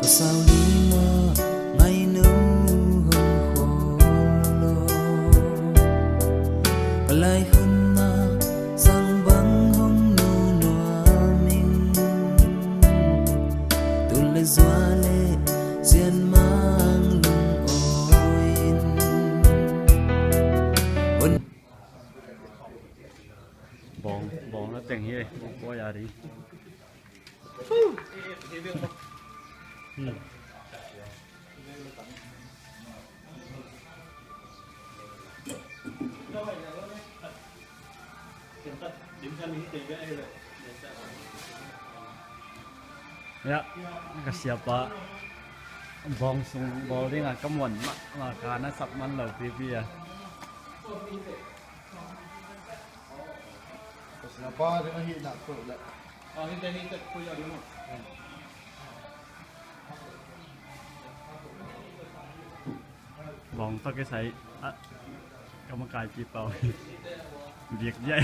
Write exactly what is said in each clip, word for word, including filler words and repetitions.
Sau ni mah ngaino hong khol lo. Ka lai hun na sang bang hong nu nuam ing. Tul le zua le sian mang lung awi in. Bawng, bawng la teng hi, bawng pawi a ding. Ya, ka siapa bawng sung bawl ding a ka muan mahmah ka na sak man lo pipi a. Ka siapa ding ahih nak koih leh. Bawng tawh kisai ah, ka makaipi pau. Biak diai.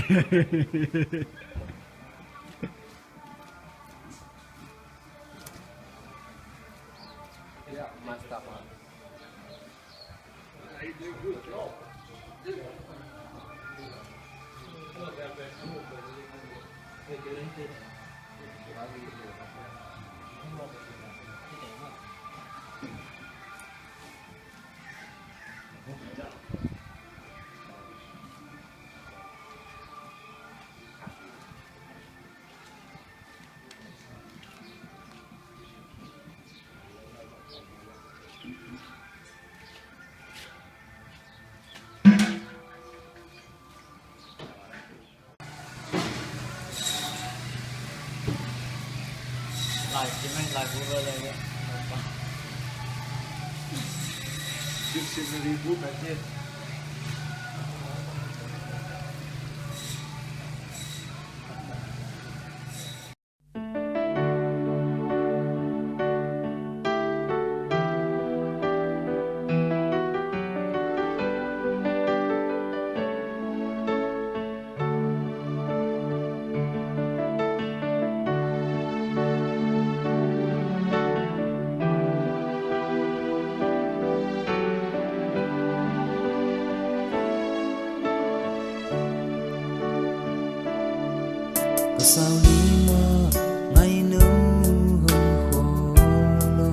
Ka sau ni mah ngaino hong khol lo.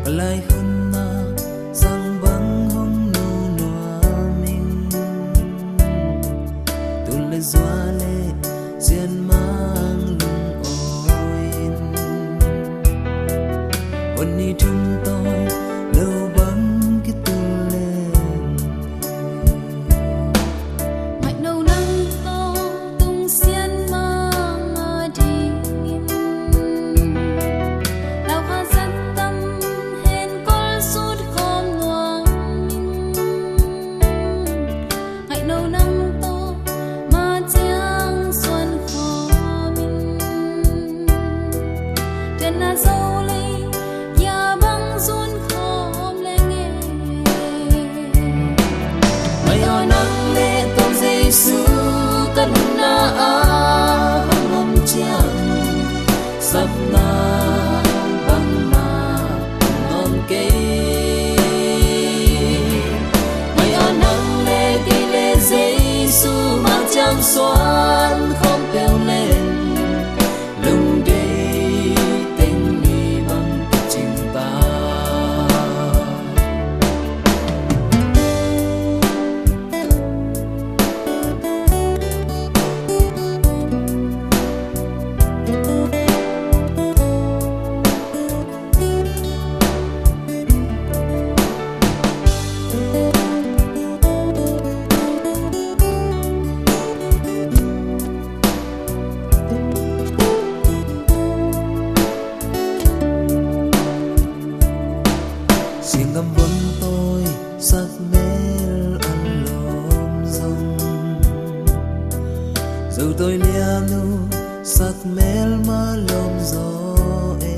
Ka lai hun na sang bang hong nu nuam ing. Tul le zua le sian mang lung awi in. Hun ni thum tawi lo bang kitul le. Ngaihno nang tawh tung sian mang a dingin. Lau kha zat tam hen kol sut khawm nuam in. Ngaihno nang tawh ma ciang suan khawm in. Tua na zo lei kia bang zun khawm leng e. Mai aw nang le Topa Jesu ka nunna ah hong om ciang, sapna bangmah hong om kei. Mai aw nang le kei le Jesu ma ciang suan khawm peuh leng, lungdei teng ni bang ka cing ta. Singgam von tawi sak mel a lawm zong, Zo tawi lian uh sak mel mah lawm zaw e.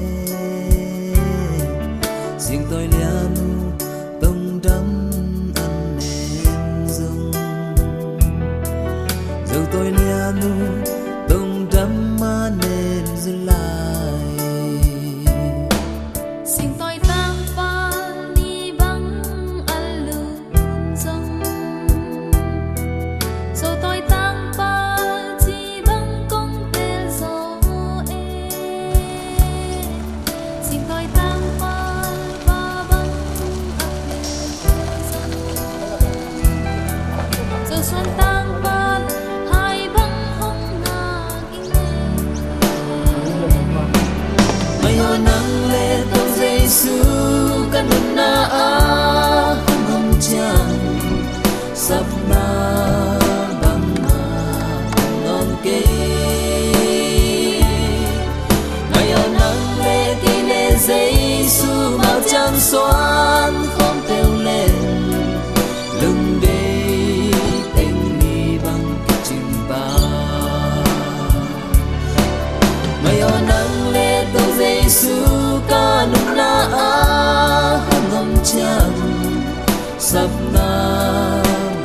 Sing tawi lian uh tongdam a nem zong, Zo tawi lian uh tongdam a nem zong lai. suan khawm peuh leng, lungdei teng mi bang kicing ta. Mai aw, nang le Topa Jesu ka nunna ah hong om ciang, sapna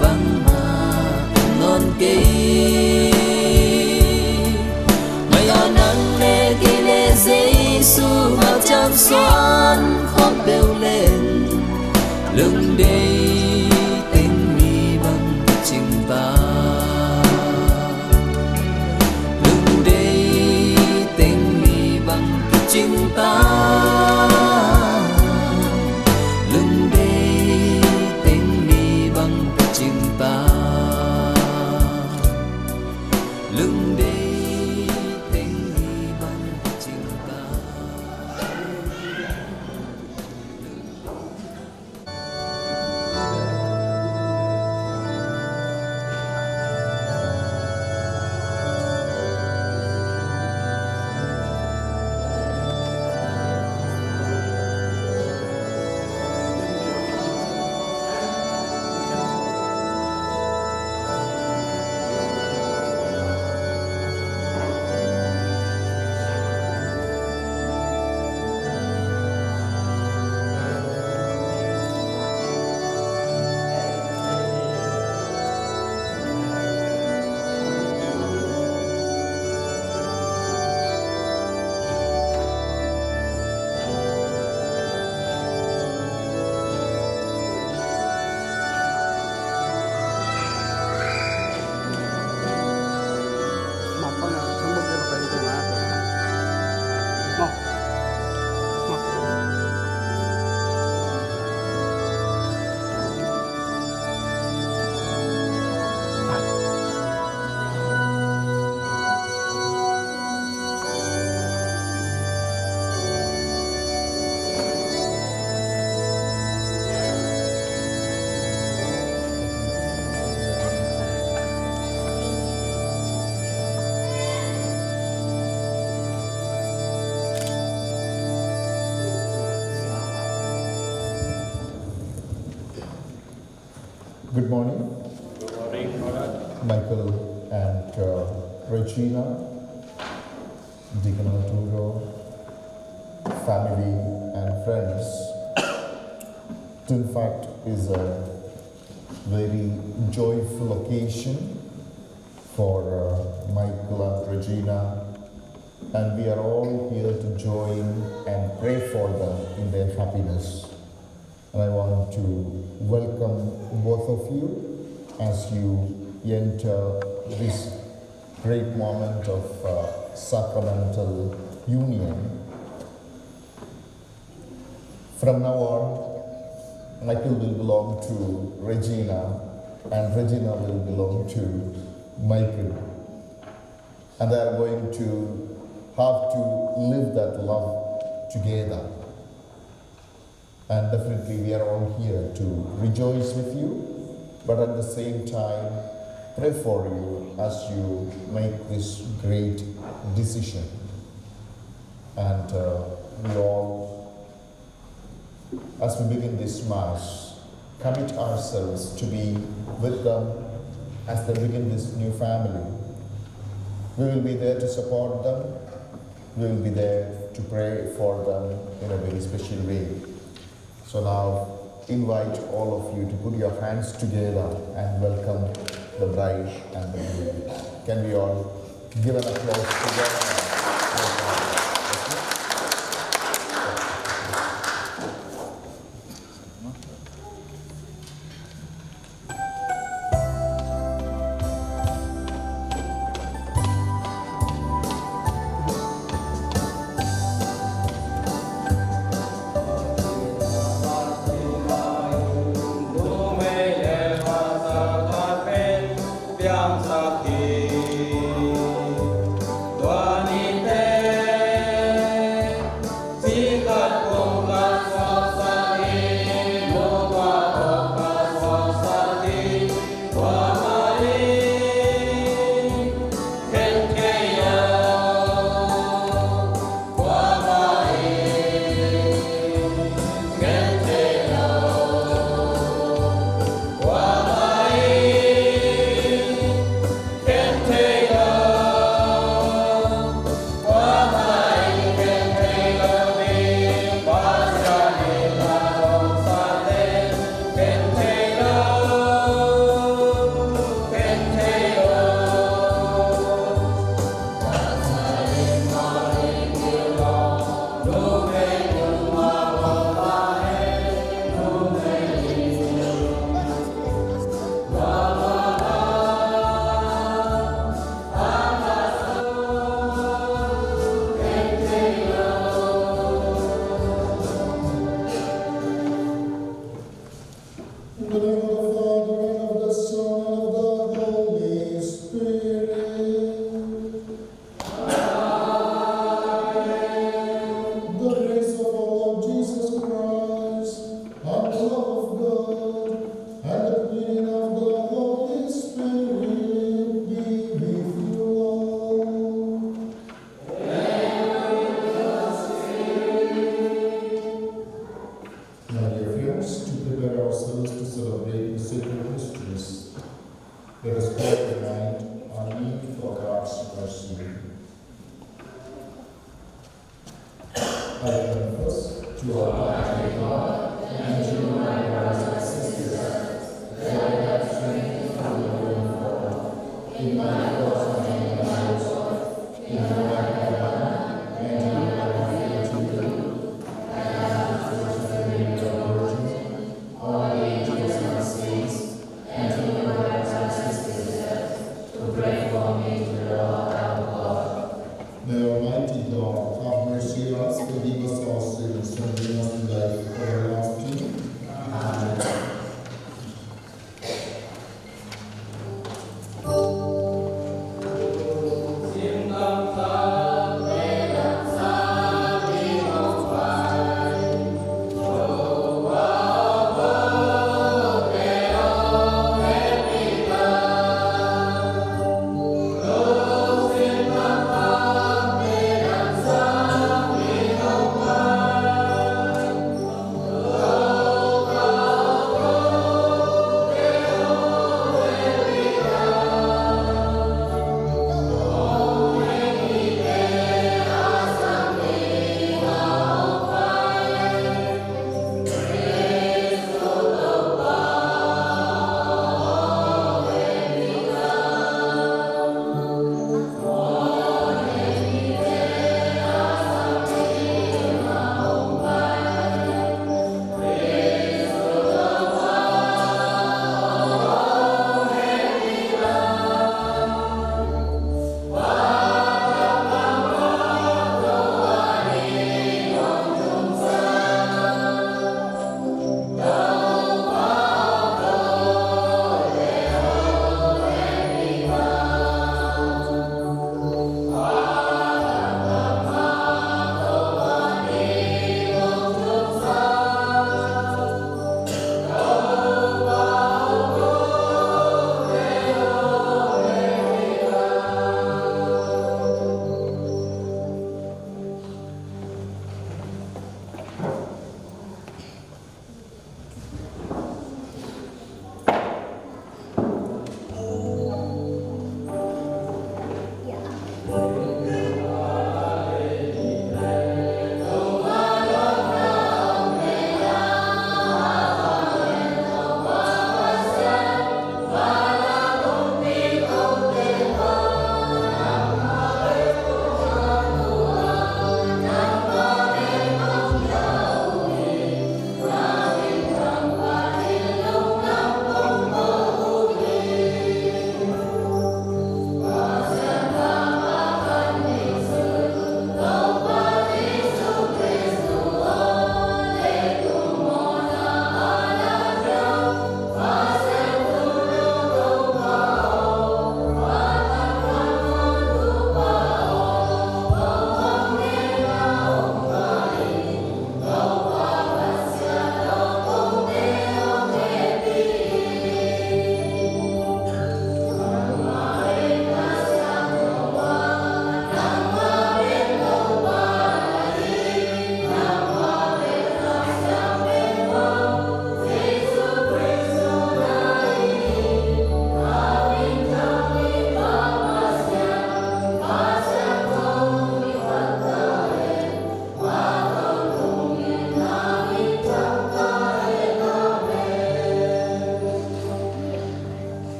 bangmah om nawn kei. Mai aw, nang le kei le Jesu mah ciang suan khawm peuh leng, lungdei teng mi bang kicing ta. Lungdei teng mi bang kicing ta. Lungdei teng mi bang kicing ta. Lungdei teng mi bang kicing ta. Good morning. Good morning, Father. Michael and, uh, Regina, Deacon Arturo, family and friends. In fact, is a very joyful occasion for, uh, Michael and Regina, and we are all here to join and pray for them in their happiness. And I want to welcome both of you as you enter this great moment of, uh, sacramental union. From now on, Michael will belong to Regina, and Regina will belong to Michael. And they are going to have to live that love together. And definitely, we are all here to rejoice with you, but at the same time, pray for you as you make this great decision. And, uh, we all, as we begin this Mass, commit ourselves to be with them as they begin this new family. We will be there to support them. We will be there to pray for them in a very special way. So now, invite all of you to put your hands together and welcome the bride and the groom. Can we all give an applause to them? May Almighty God have mercy on us, forgive us our sins, and bring us to life everlasting. Amen.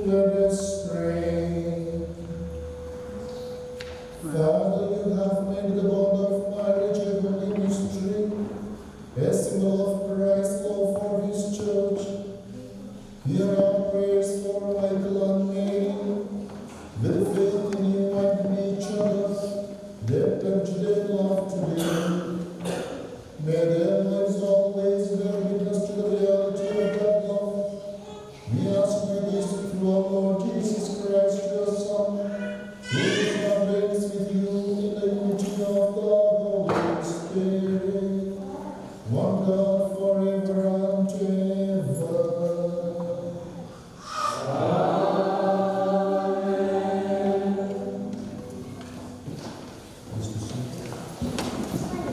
Let us pray. Father, you have made the bond of marriage a holy mystery, a symbol of Christ's love for his church. Hear our prayers for Michael and Mary, with faith in you and in each other, they pledge their love today. May their lives always bear witness to the reality of that love. We ask you this through our Lord Jesus Christ, your Son, who lives and reigns with you in the unity of the Holy Spirit, one God, forever and ever. Amen.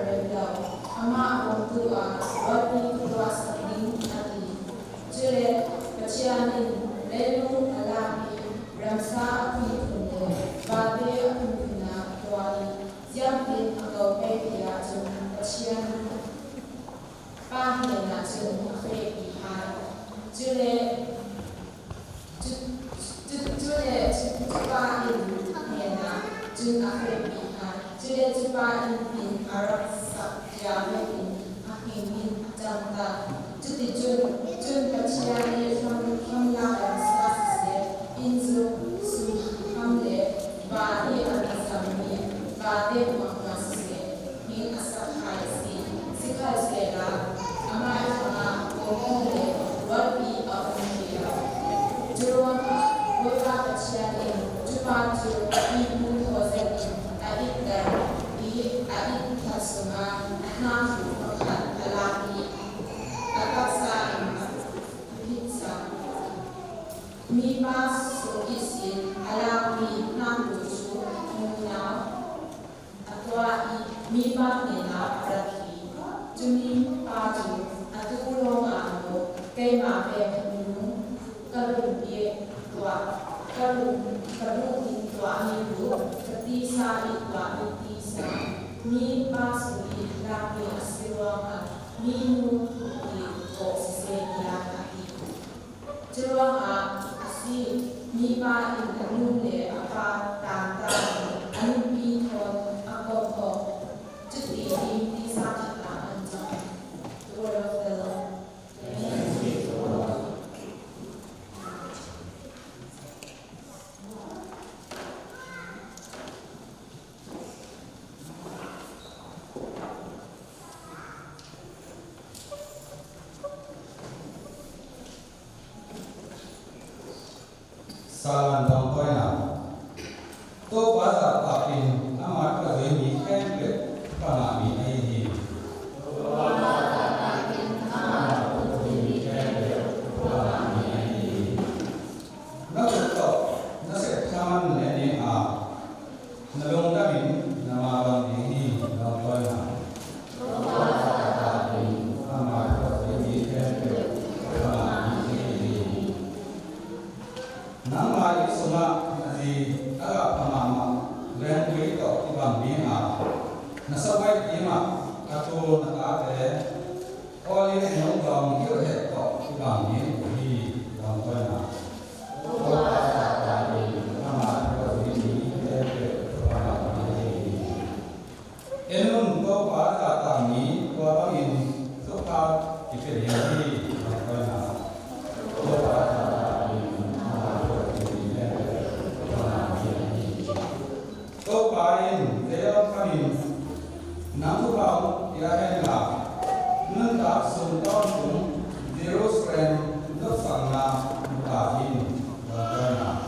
rem lo, amah hong tu a, rualpi ka tuahsak ding, a ci. Cule Pathian in leilung a lak i, ramsa a phunphun le vate a phunphun ah a tuah i, ziamtin a ko peipi ahcun Pathian Pa hnenah cun a fehpi hai. Cule cu, cu, cule cu, cupa in hnenah cun a fehpi hai. Cule cupa in hmin a rak sak cia vekin a hmin in a cangtak. Cuticun, cun Pathian i hram, hramlak ramsa siseh, innsung sum hram le va i a na zammi vate hmuahhmuah siseh, hmin a sak hai a si. Sikhalsehla amah i hrangah kawhhmuh le rualpi a um kei lo. Curuangah Bawipa Pathian in cupa cu ihmu thawzetin a itter i a itthat sungah a hna hru pakhat a lak i a taksa in a phitsak. Mipa sung ihsin a lakmi hna hru cu nunau a tuah i mipa hnenah a rak hi. Cumi pa cu a tu lawngah maw, keimah pen ka nu, ka lung i tuah, ka lung, ka lung in tuahmi lu, ka tisa i tuahmi tisa, mipa sung i lakmi a si ruangah minu i kawh siseh, tiah a ti. Curuangah a si, mipa in a nu le a pa tangtak i a nupi thawn a kawmh awk. Cuti ding tisa khat ah an cang. The word of the Lord. Salan dawngtawinak. Topa zahtak in amah thuakzui mi khempeuh ka ngahmi ahi hi. Topa zahtak in amah thuakzui mi khempeuh ka ngahmi ahi hi. Na khut tawh na sep thaman ne ding a, na lungdam in na mah bang ding hi, dawngtawinak. Topa zahtak in amah thuakzui mi khempeuh ka ngahmi ahi hi. Nangmah inn sungah na zi a gah pha mahmah lengpui tawh kibang ding a, na sawaih dingah a tul na tate olive nung dawng gilh het tawh kibang ding uh hi, dawngtawinak. Topa zahtak in amah thuakzui mi khempeuh ka ngahmi ahi hi. En un, Topa zahtak mi tua bangin thupha kipia ding hi, dawngtawinak. Topa zahtak in amah thuakzui mi khempeuh ka ngahmi ahi hi. Topa in zei lawng khamin nang thupha hong pia hen la, nuntak sung tawntung Jerusalem nopsakna mu ta in, dawngtawinak.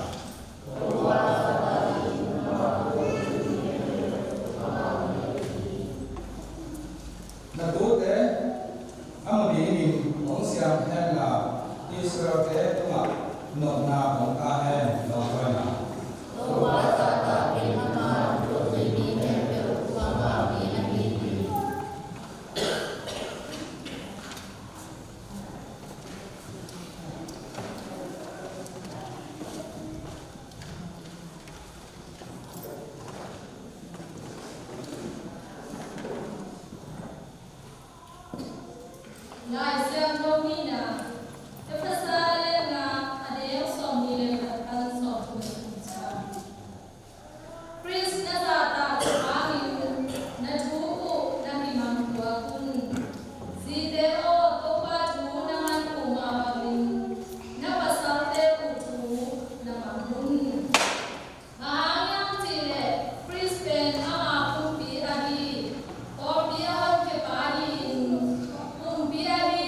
Na tute a mu dingin hong siang hen la, Israelte tungah nopna hong ta hen, dawngtawinak. Lai Siangtho nihna, Efesa a lian nga, a deng sawmnih le khat pan sawmthum le thum ciang. Khrih na zahtak hangin na thu uh na kimang tuak un. Zite aw, Topa thu na ngan uh mah bangin na pasalte uh thu na mang un. Bang hang hiam cih leh Khrih pen ama pumpi ahi, pawlpi a honkhia pa hi-in, pumpi ahi,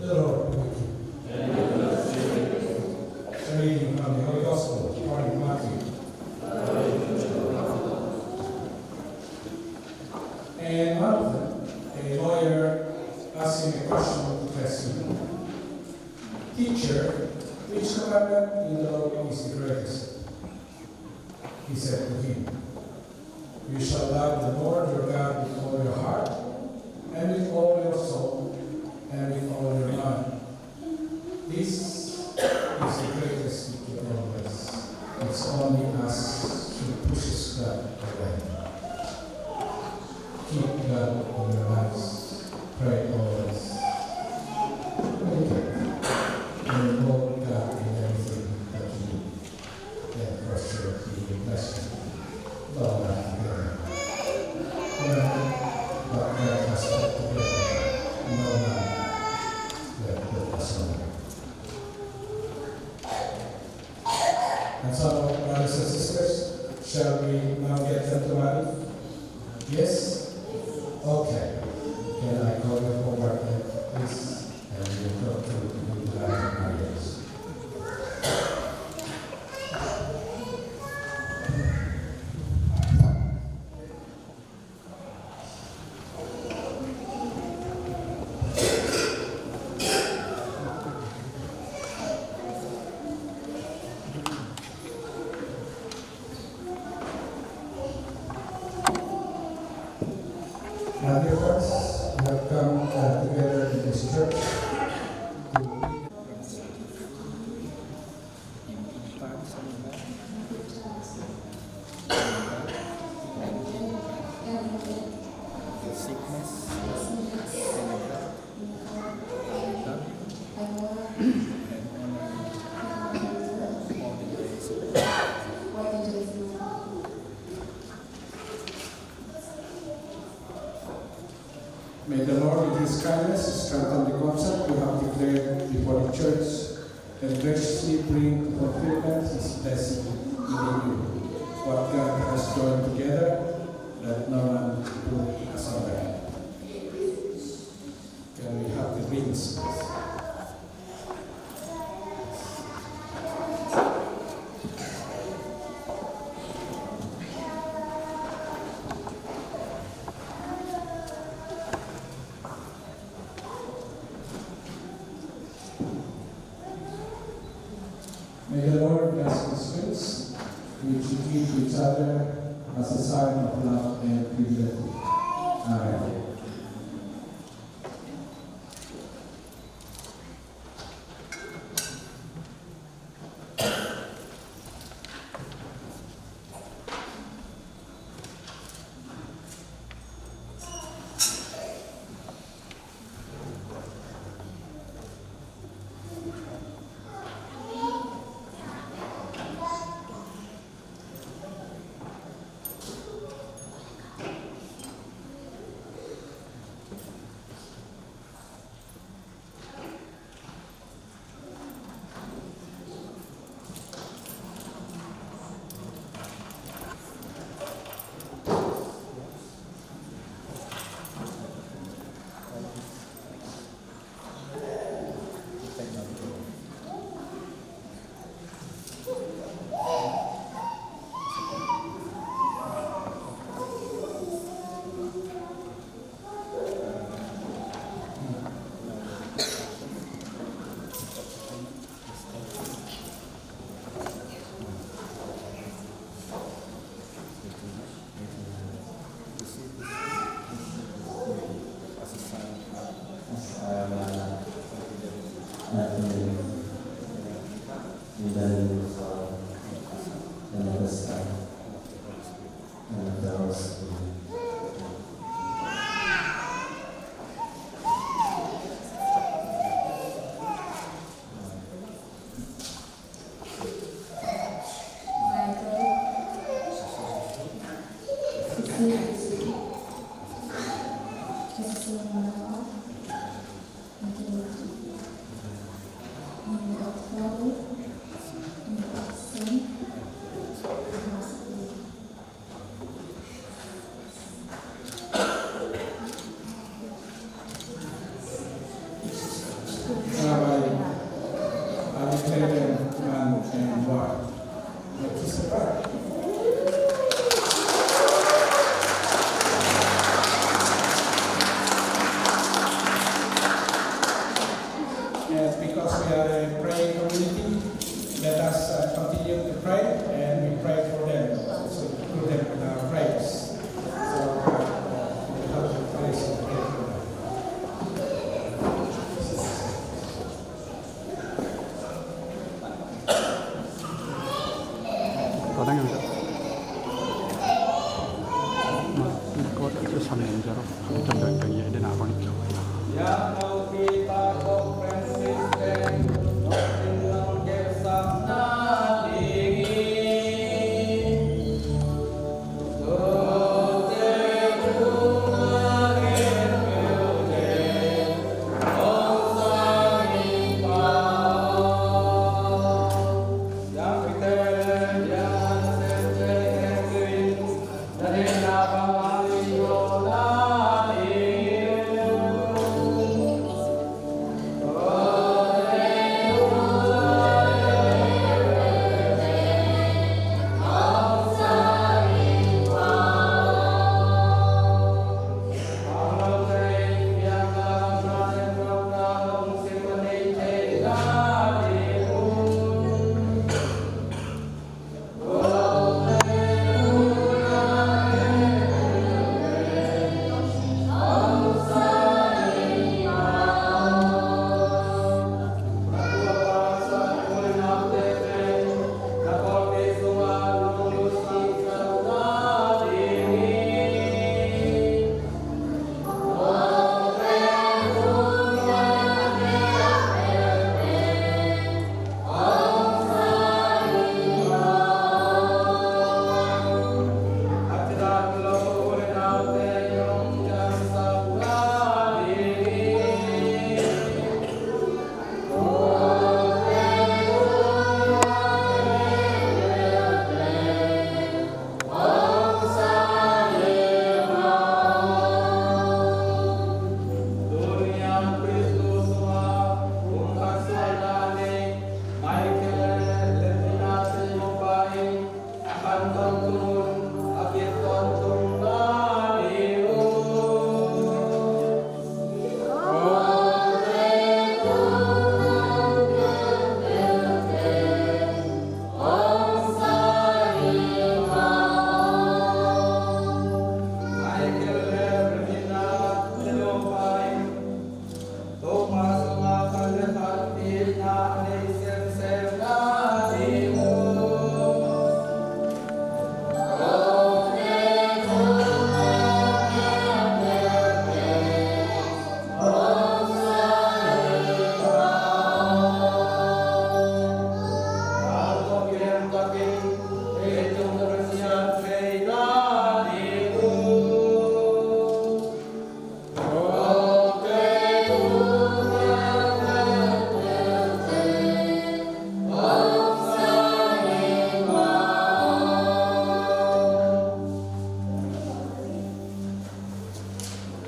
the Lord be with you. A reading from the Holy Gospel according to Matthew. And one of them, a lawyer, asked him a question to test him. "Teacher, which commandment in the law is the greatest?" He said to him, "You shall love the Lord your God with all your heart, and with all your soul, and with all your mind. This is the greatest of all." It's only us who pushes God away. Keep God in your lives. Pray always. Meditate. And involve God in everything that you do. And for sure, He will bless you. Long life together. Well, but God has put together, no man will put asunder. And so, brothers and sisters, shall we now get them to marry? Yes? Okay. Can I call you forward, please? And you talk to the marriage. Now, dear friends, we have come, uh, together in this church to May the Lord, in His kindness, strengthen the concept you have declared before the church, and graciously bring to fulfillment His blessing within you. What God has joined together, let no man put asunder. Can we have the rings, please? May the Lord bless these rings, which you give to each other as a sign of love and fidelity. Amen. We are a praying community. Let us, uh, continue to pray, and we pray for them. So include them in our prayers. So, uh, we have the grace of prayer for them.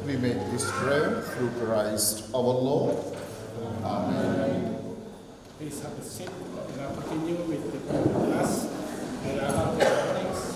We make this prayer through Christ our Lord. Amen. Please have a seat. We will continue with the last and our offerings.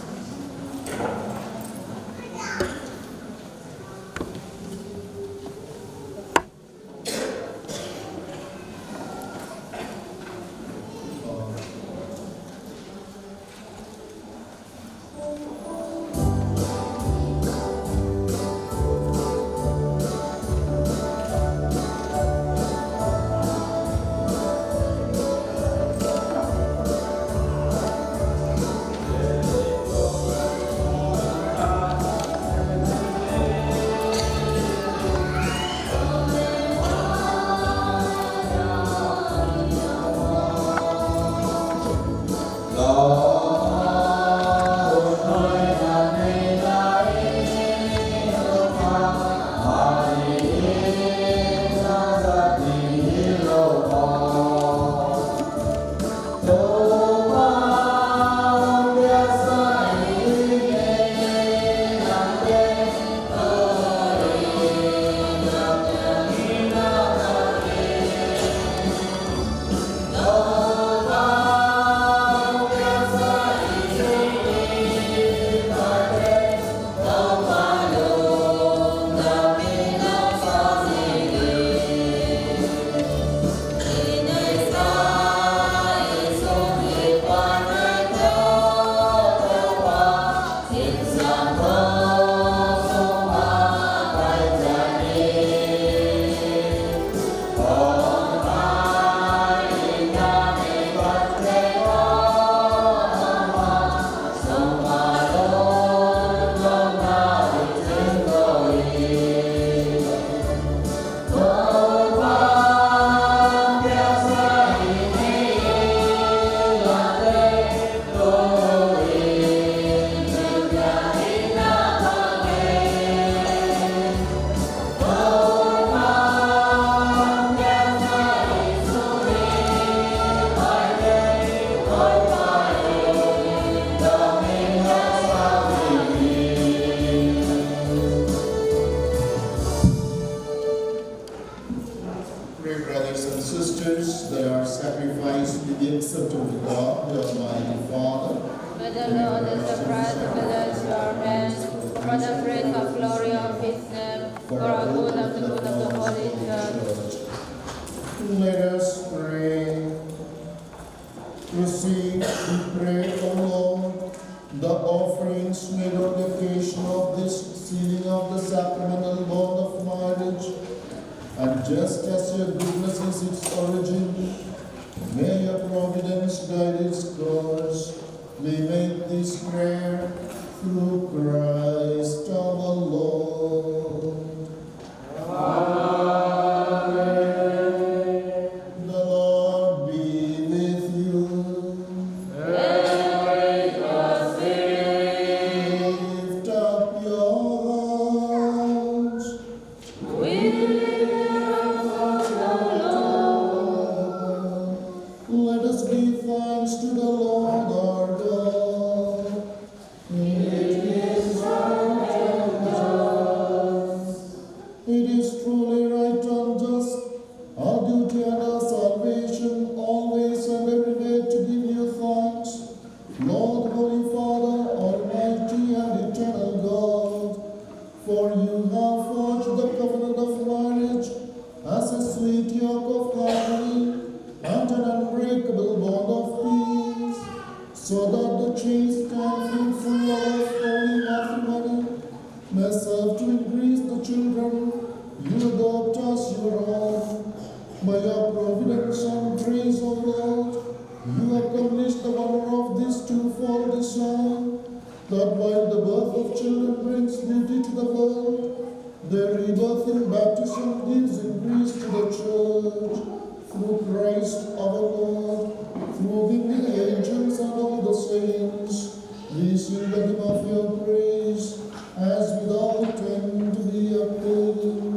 Pray, brothers and sisters, that our sacrifice may be acceptable to God, the Almighty Father. May the Lord accept the sacrifice at your hands for the praise and glory of his name, for our good and the good of the Holy Church. Let us pray. Receive, we pray, O Lord, the offerings made on the occasion of this sealing of the sacramental bond of marriage, and just as your goodness is its origin, may your providence guide its course. We make this prayer through Christ our Lord. Amen. The Lord be with you. And with your spirit. Lift up your hearts. We lift up the Lord. Let us give thanks to the Lord our God. It is right and just. It is truly right and just, our duty and our salvation, always and everywhere to give you thanks, Lord, Holy Father, Almighty and Eternal God. For you have forged the covenant of marriage as a sweet yoke of harmony and an unbreakable bond of peace, so that the chaste and fruitful love of holy matrimony may serve to increase the children you adopt as your own. By your providence and grace, O Lord, you accomplish the wonder of this twofold design, that while the birth of children brings beauty to the world, their rebirth in baptism gives increase to the church. Through Christ our Lord, through him with the angels and all the saints, we sing the hymn of your praise, as without end we acclaim.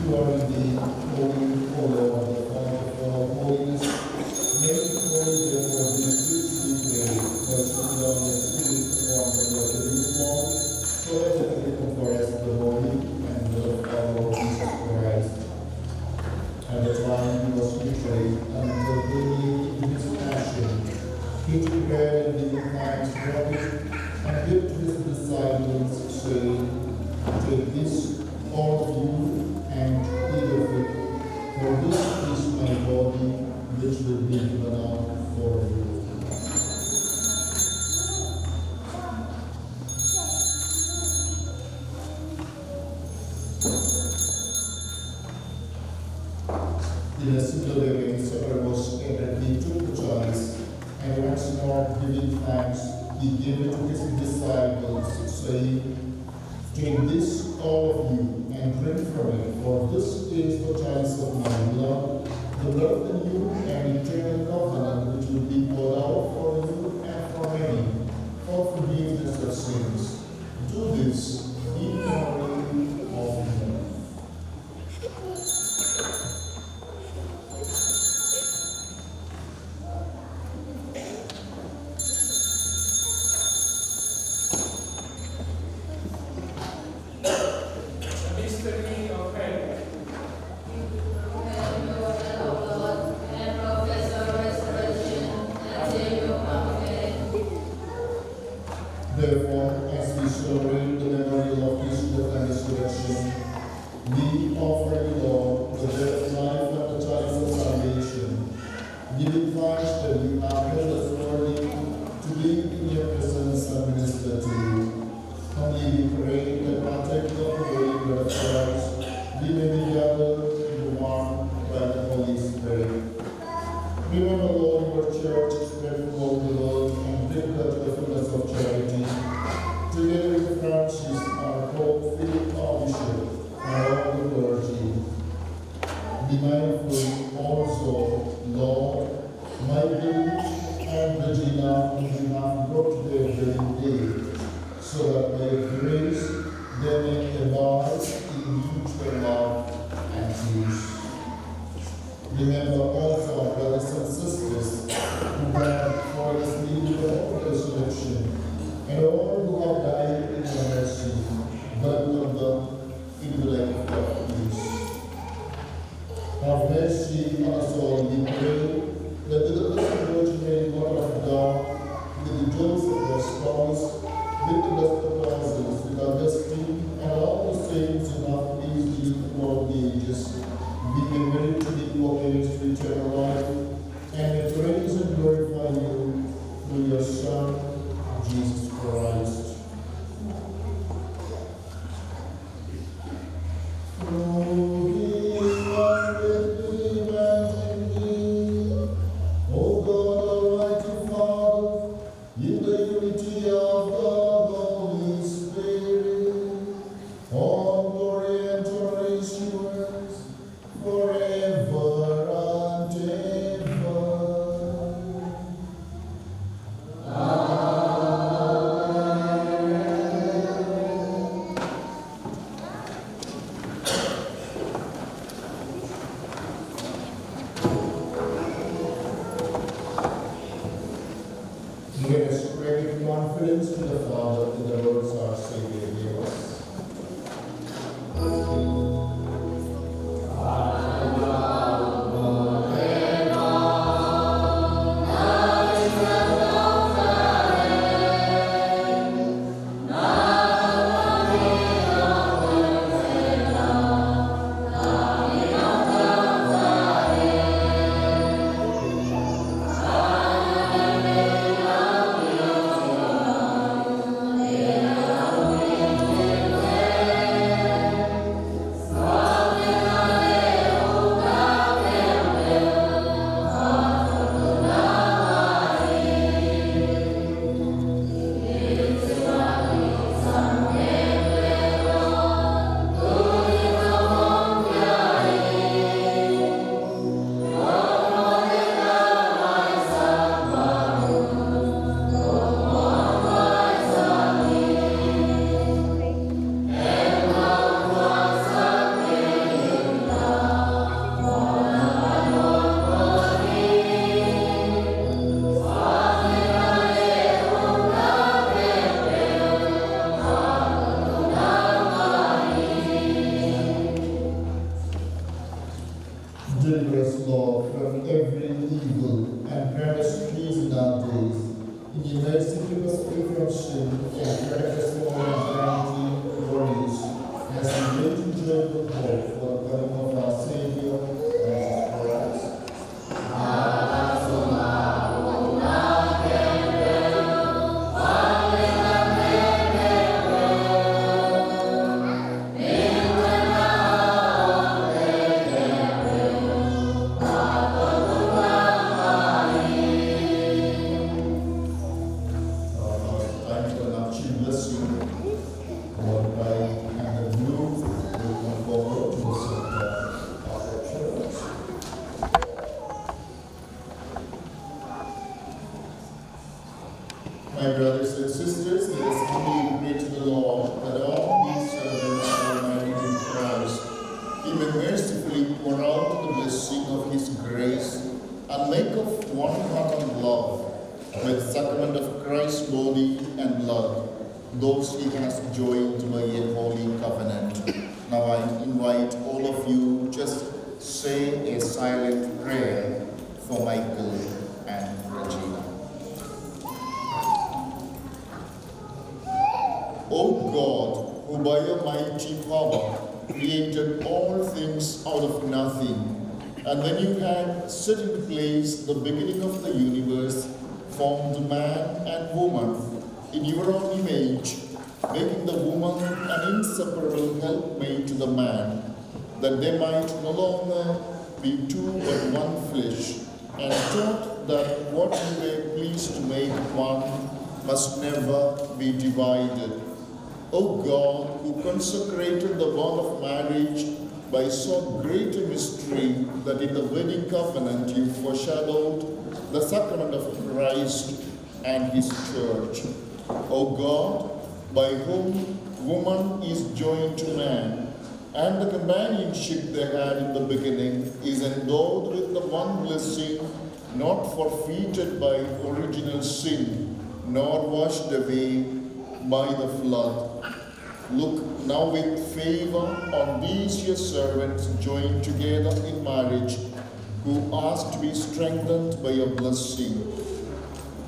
You are indeed holy, O Lord, the Father of all holiness. Make holy, therefore, this which we pray, by sending down your Spirit upon the blood of the newborn, so that it may comfort us in the holy and love of our Lord Jesus Christ. At the time he was betrayed and was being his passion, he took bread and giving thanks, broke it, and gave to his disciples, saying, "Take this, all of you, and eat of it, for this is my body, which will be given out for you." In a similar way, when supper was ended, he took the chalice, and once more giving thanks, he gave it to his disciples, saying, "Take this, all of you, and drink from it, for this is the chalice of my blood, the blood of the new and eternal covenant, which will be poured out for you and for many for forgiveness of sins. Do this in memory of me." The mystery of faith. And profess your resurrection until you Therefore, as we celebrate the memorial of his death and resurrection, we offer you, Lord, the bread of life and the chalice of salvation. We realize that we are held as worthy to be in your presence and minister to you. Humbly we pray that, partaking of the holy bread of Christ, we may be gathered into one by the Holy Spirit. Remember, Lord, your church spread throughout the world and bring her to the fullness of charity, together with Francis, our Pope, Philip, our Bishop, and all the clergy. Be mindful also, Lord, Michael and Regina, whom you have brought to their wedding day, so that by your grace they may abide in mutual love and peace. Remember also our brothers and sisters who have fallen asleep in the hope of resurrection, and all who have died in your mercy, welcome them into the life of peace. Have mercy on us all, we pray, that with the Blessed Virgin Mary, Mother of God, with Joseph, her spouse, with the blessed apostles, with Augustine, and all the saints who have pleased you throughout the ages, we may merit to be co-heirs to eternal life, and may praise and glorify you through your Son, Jesus Christ. Through him and with him and in him, O God, Almighty Father, in the unity of the Holy Spirit, all glory and honor is yours, forever and ever. Let us pray with confidence to the Father in the words our Savior gave us. Deliver us, Lord, from every evil, and grant us peace in our days. In your mercy, keep us free from sin, and grant us all eternity glorious, as we wait in joyful hope for the coming of our Savior, Jesus Christ. Our Father, thank you and ask you bless you. Lord, by and the blue will come forward to the center of the church. My brothers and sisters, let us humbly pray to the Lord that all we servants are united in Christ. He may mercifully pour out the blessing of his grace and make of one heart and love, by the sacrament of Christ's body and blood, those he has joined by a holy covenant. Now I invite all of you, just say a silent prayer for Michael and Regina. O God, who by your mighty power created all things out of nothing, and when you had set in place the beginning of the universe, formed man and woman in your own image, making the woman an inseparable helpmate to the man, that they might no longer be two but one flesh, and taught that what you were pleased to make one must never be divided. O God, who consecrated the bond of marriage by so great a mystery, that in the wedding covenant you foreshadowed the sacrament of Christ and his church. O God, by whom woman is joined to man, and the companionship they had in the beginning is endowed with the one blessing not forfeited by original sin, nor washed away by the flood. Look now with favor on these your servants joined together in marriage, who ask to be strengthened by your blessing.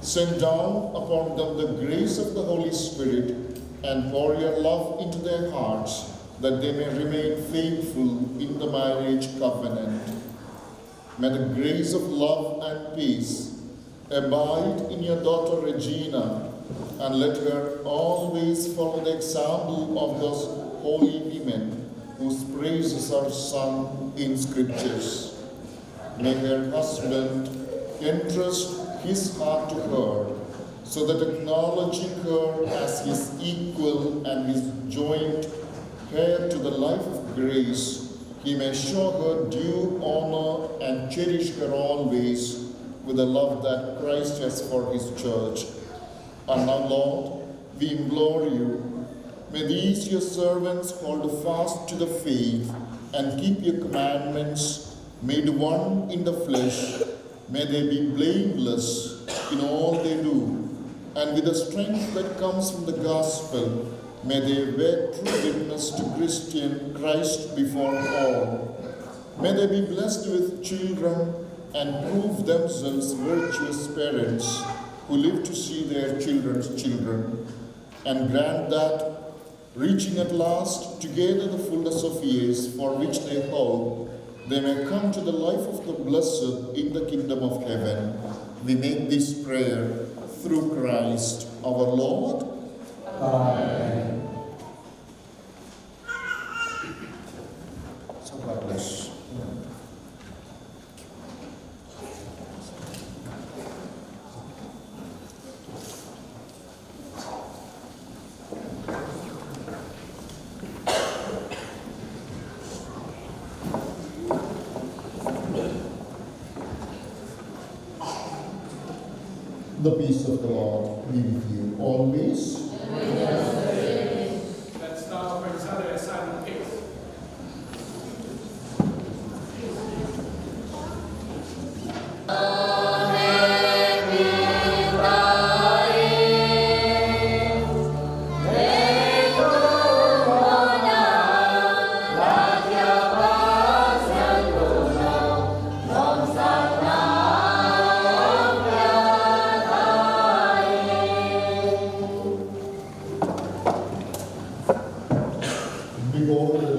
Send down upon them the grace of the Holy Spirit and pour your love into their hearts, that they may remain faithful in the marriage covenant. May the grace of love and peace abide in your daughter Regina, and let her always follow the example of those holy women whose praises are sung in scriptures. May her husband entrust his heart to her, so that acknowledging her as his equal and his joint heir to the life of grace, he may show her due honor and cherish her always with the love that Christ has for his church. And now, Lord, we implore you, may these your servants hold fast to the faith and keep your commandments, made one in the flesh. May they be blameless in all they do, and with the strength that comes from the gospel, may they bear true witness to Christian Christ before all. May they be blessed with children and prove themselves virtuous parents who live to see their children's children. And grant that, reaching at last together the fullness of years for which they hope, they may come to the life of the blessed in the kingdom of heaven. We make this prayer through Christ our Lord. Amen. So God bless. The peace of the Lord be with you always. Let's now offer each other a silent kiss. Behold the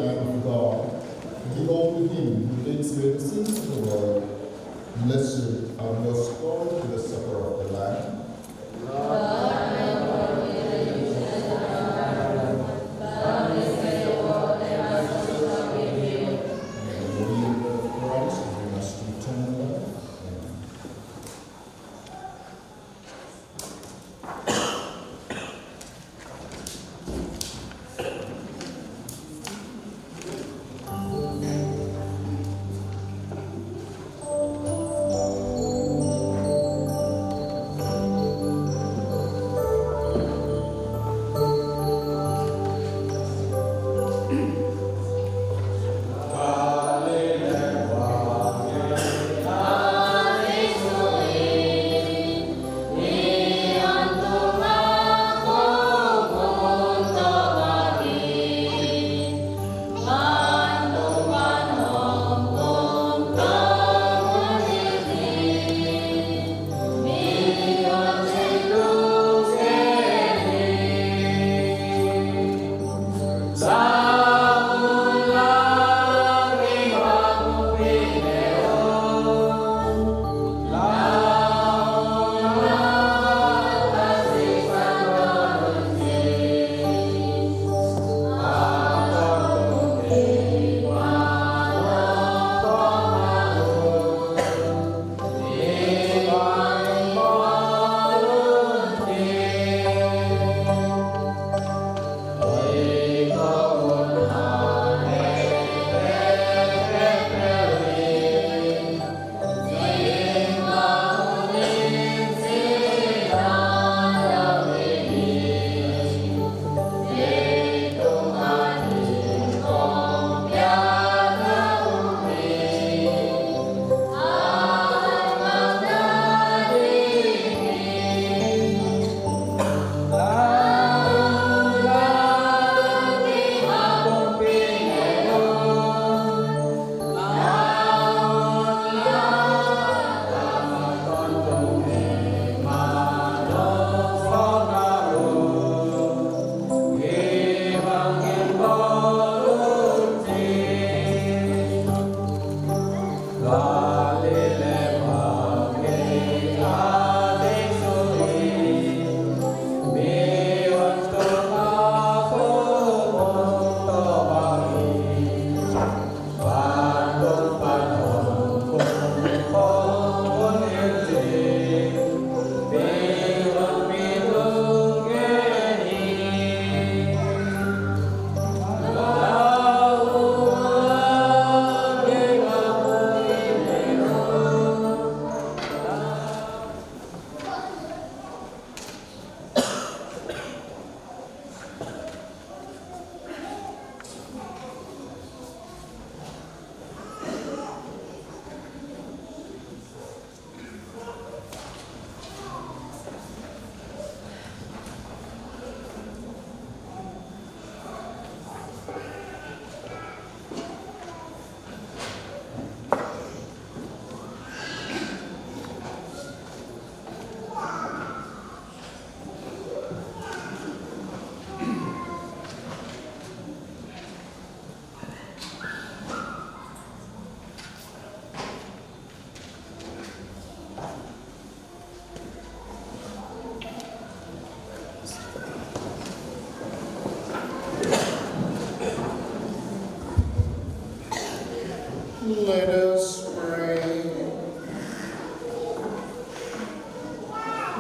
Let us pray.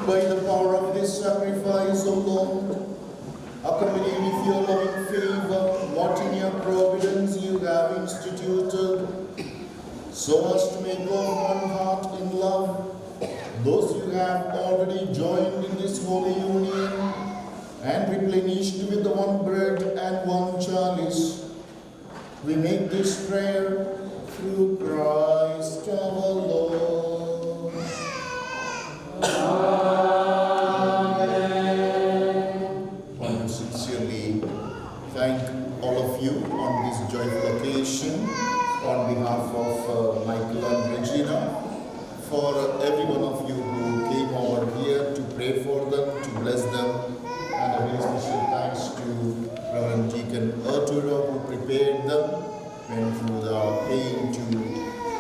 By the power of this sacrifice, O Lord, accompanied with your loving favor, what in your providence you have instituted, so as to make of one heart in love those you have already joined in this holy union, and replenished with the one bread and one chalice, we make this prayer through Christ our Lord. Amen. I want to sincerely thank all of you on this joyful occasion on behalf of, uh, Michael and Regina, for every one of you who came over here to pray for them, to bless them, and a very special thanks to Reverend Deacon Arturo, who prepared them, went through the pain to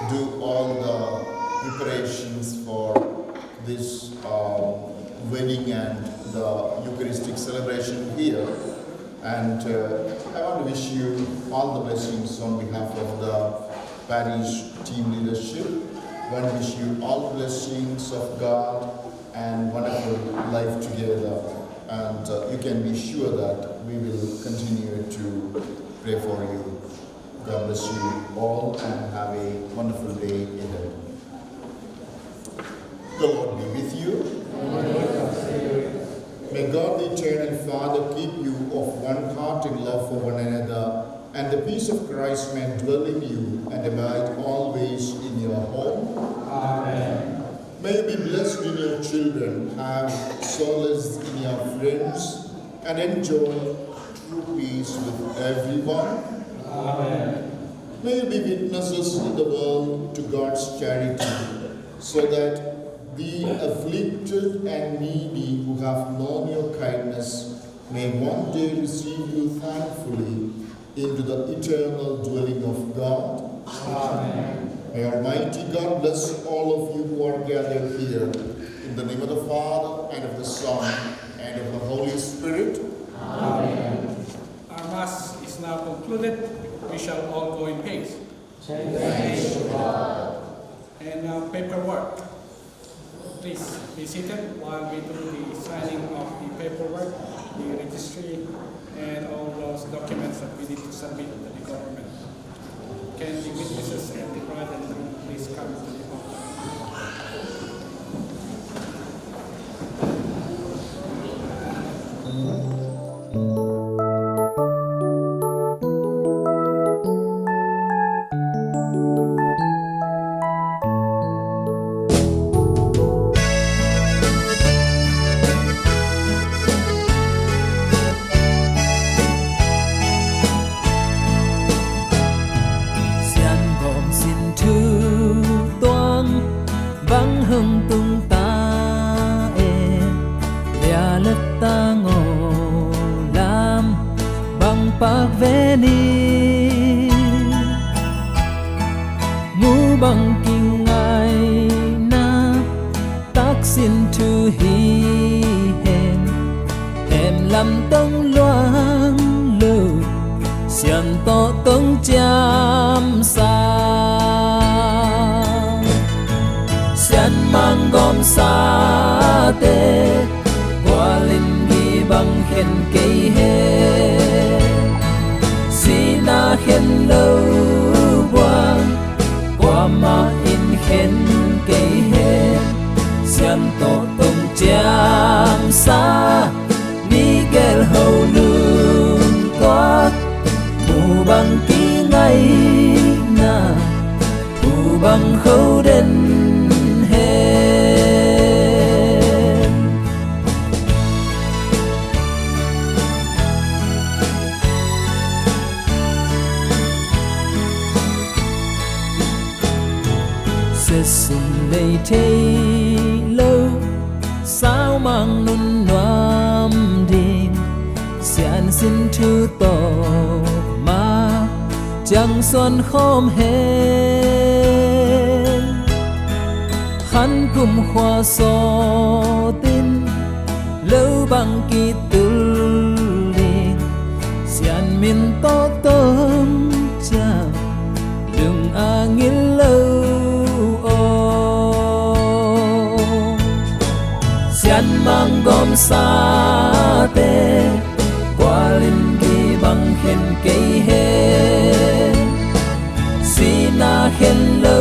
do all the preparations for this, um, wedding and the Eucharistic celebration here. And, uh, I want to wish you all the blessings on behalf of the parish team leadership. I want to wish you all the blessings of God and wonderful life together. And, uh, you can be sure that we will continue to pray for you. God bless you all and have a wonderful day ahead. The Lord be with you. May God, the eternal Father, keep you of one heart in love for one another, and the peace of Christ may dwell in you and abide always in your home. Amen. May you be blessed in your children, have solace in your friends, and enjoy true peace with everyone. Amen. May you be witnesses in the world to God's charity, so that the afflicted and needy who have known your kindness may one day receive you thankfully into the eternal dwelling of God. Amen. May Almighty God bless all of you who are gathered here. In the name of the Father, and of the Son, and of the Holy Spirit. Amen. Our Mass is now concluded. We shall all go in peace. Thanks be to God. And, uh, paperwork. Please be seated while we do the signing of the paperwork, the registry, and all those documents that we need to submit to the government. Can the witnesses and the bride and groom please come to the altar? Siangtho sin thu tuang bang hong tung ta e, bia le tang aw, lam bang pak ve ni. Mu bang kingaina, tak sin thu hi hen, hem lam tong luang lo, siangtho tong ciamsa. Sian mang gawmsa te, gualin gi bang khen kei hen, sihna khen lo buang, kuamah in khen kei hen, siangtho tong ciamsa, mi gel ho lungtuak, mu bang kingaina, mu bang kho den hen. Siasun lei thei lo, sau mang nun nuam ding, sian sin thu tawh ma ciang suan khawm hen. Khan kum khua sawtin, lo bang kitul ding, sian min tawh tong ciang, lung a ngil sate, kua in gih bang khen kei hen. Sihna khen lo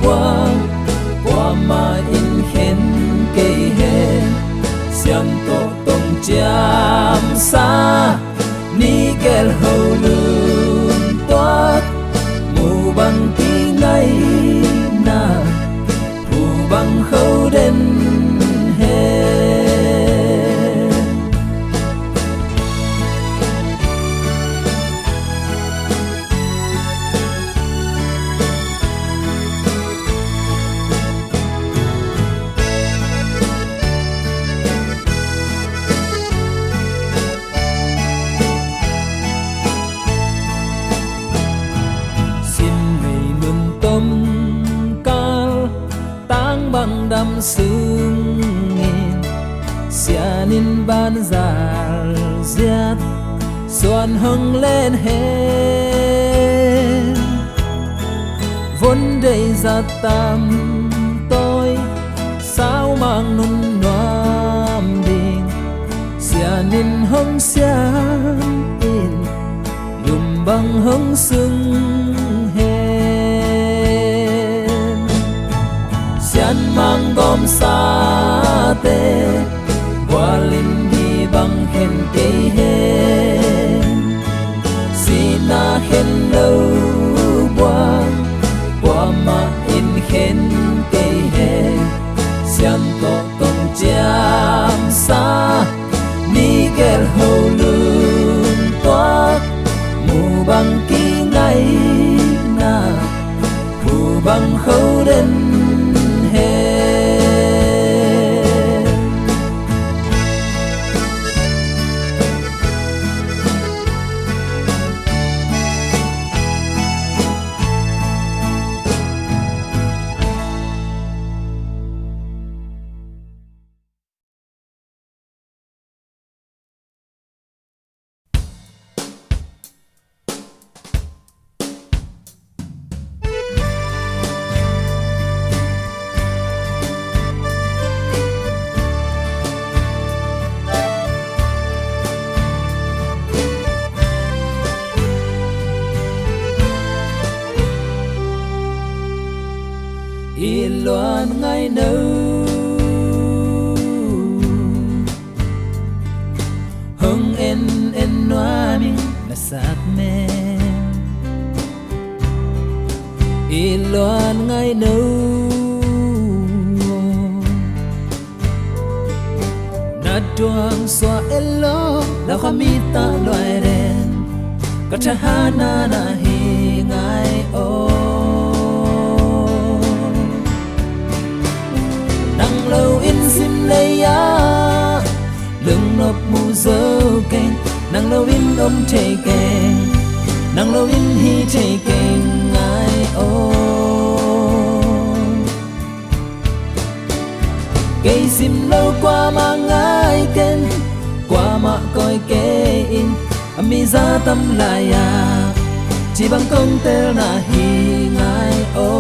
buang, kuamah in khen kei hen. Siangtho tong ciamsa, nih gel ho lum tuak, mu bang kingaihna, phu bang kho den hen. Sin ngei nun tom kal, tang bang dam sungin, sian in ban zal ziat, suan hong len hen. Von dei zat tam tawi, sau mang nun nuam ding, sian in hong siam in, lum bang hong sung hen. Sian mang gawm sate, bual in gih bang khen kei hen. Sihna khen lo buang, kuamah in khen kei hen. Siangtho tong ciamsa, nih gel ho lum tuak, mu bang kingaihna, phu bang kho den hen. I luan ngai no, hong en en nuam ing na sak men. I luan ngai no, na duang suah el lo, lau kha mi ta luai den, ka tha ha na na hi ngai o. Nang lo in sim lei a, lungnop mu zo keng, nang lo in om thei keng, nang lo in hi thei keng ngai o. Kei sim lo kuamah ngai ken, kuamah koi kei in, a mi za tam lai a, ci bang kong tel na hi ngai o.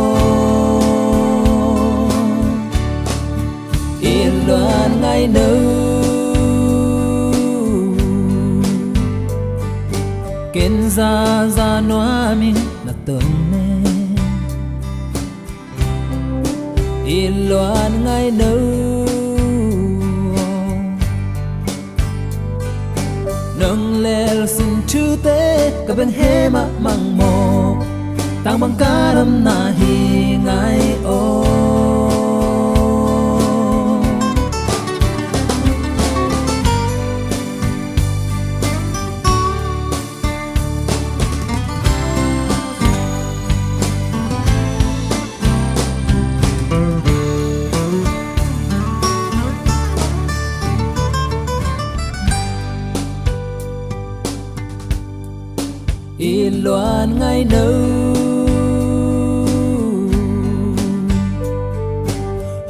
I luan ngai no, ken za za nuam ing na ton ne. I luan ngai no, nong lel sin thute ka beng he mah mang maw, tang bang ka ram na hi ngai o. I luan ngai no,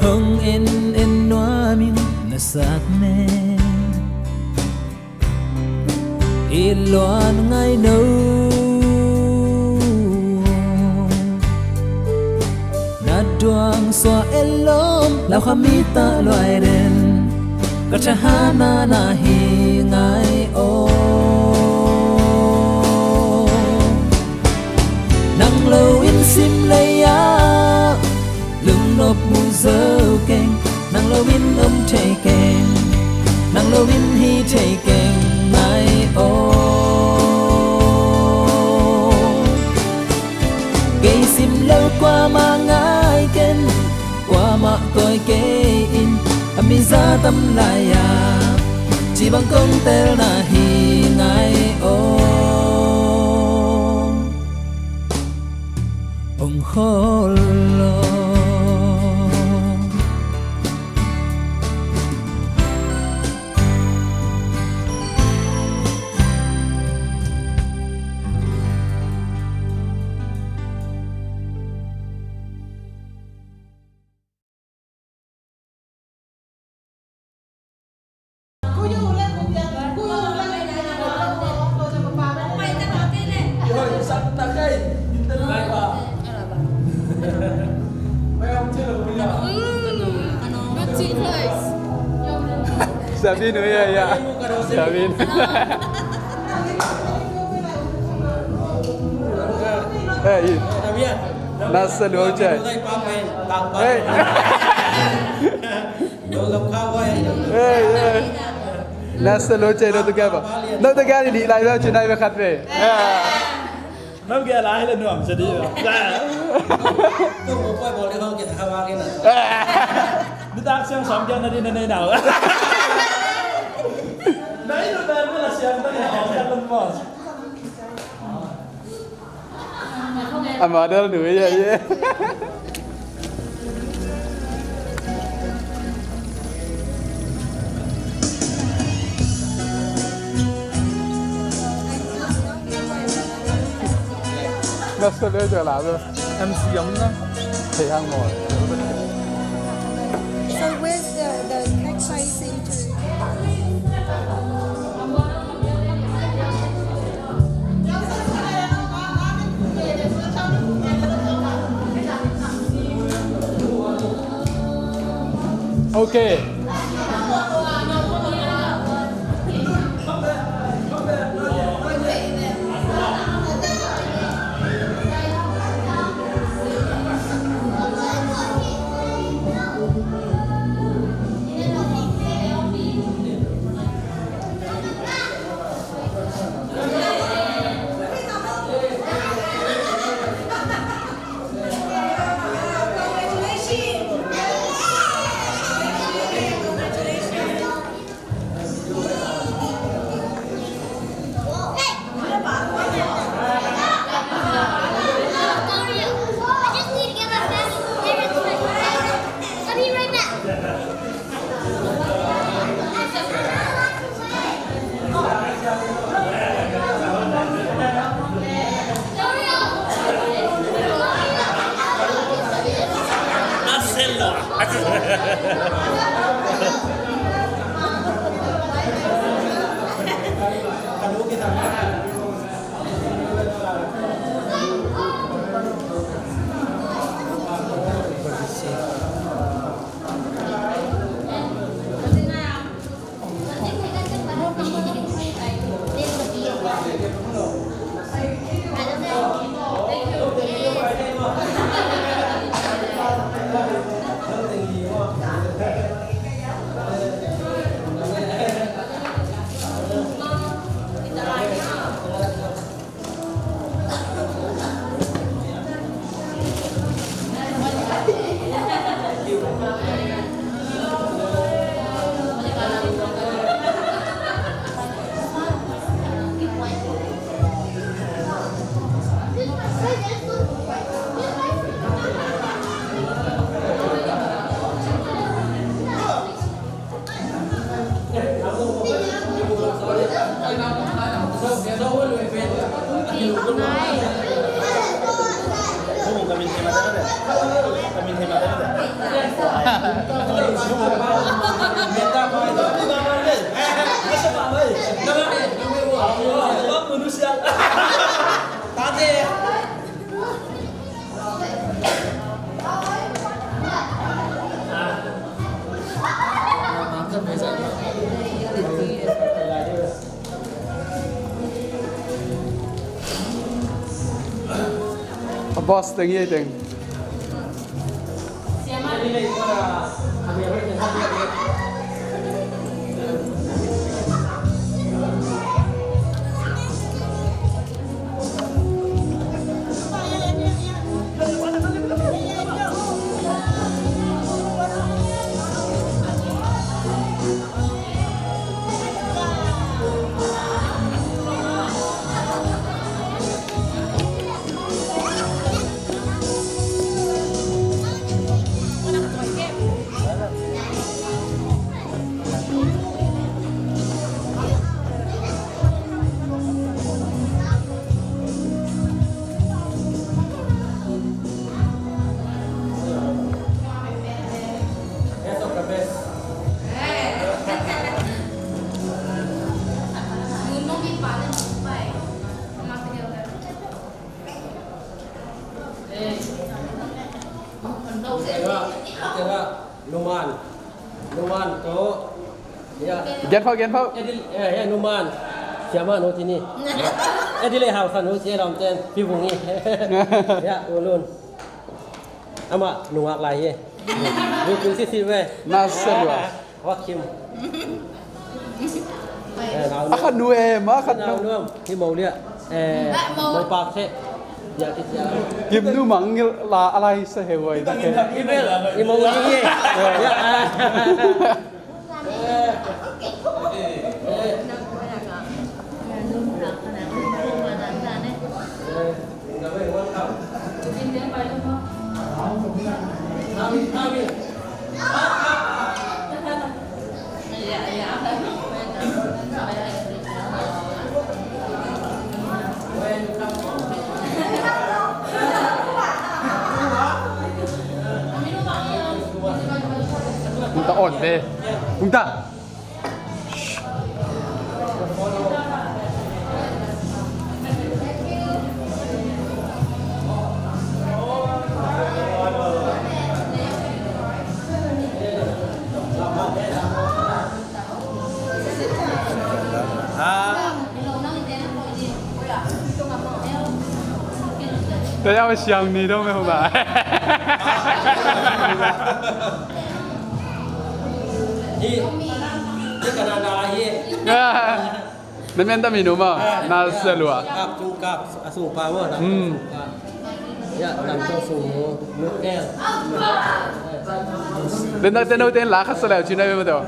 hong en en nuam ing na sak men. I luan ngai no, na duang suah el lom, lau kha mi ta luai den, Ka thahana na hi ngai aw. Nang lo in sim lei-ah lungnop mu zo keng. Nang lo in om thei keng. Nang lo in hi thei keng ngai aw. Kei sim lo kuamah ngai ken, kuamah koi kei in, a miza tam lai-a ci bang kong telna hi ngai aw. Ong khawl law. Sabin, oh, yeah, yeah. Sabin. Hey, na sa lo chai. Hey. Hey, hey. Na sa lo chai, no together. No together, ni lai lo chai, nai ve khat ve. Yeah. Nang kia lai le nuam sa di. Tung mo poi bol di hong kia kha wa kia na. Ni tak siang som kia na di na nei nau. Nai lu dan la siang na ni hong kia lun mo. A model nu ye ye. Nasa le ja la. M C om na. Thei hang maw. So where's the, the cake facing to? Okay. Boss teng hi teng. Numan. Numan to. Ya. Gen pho, gen pho. Edi, eh, ya, numan. Siama nu tini. Edi le hau sa nu si lam ten. Pi vung i. Ya, ulun. Ama nungak lai ye. Lu kun si si we. Na sa lua. Wa Kim. Eh, nau A khat nu em, a khat nau nu. Nuam, hi Mo Lia. Eh, Mo Pak Thek. Ya, ki sia. Kim nu mang la a lai sa he wai ta ke. Hi Bel, hi Mo Lia ye. Ya, ah. Hong ta on ve. Hong ta. Tayau siang ni dong me hong ba. Hi, hi ka na na hi. Na men ta mi nu ma, na sa lua. Kap tung kap, a sung pa ma, na sung pa. Ya, lam tung sung mu, mu el. Den da ten no ten la kha sa leu chin ai ma to.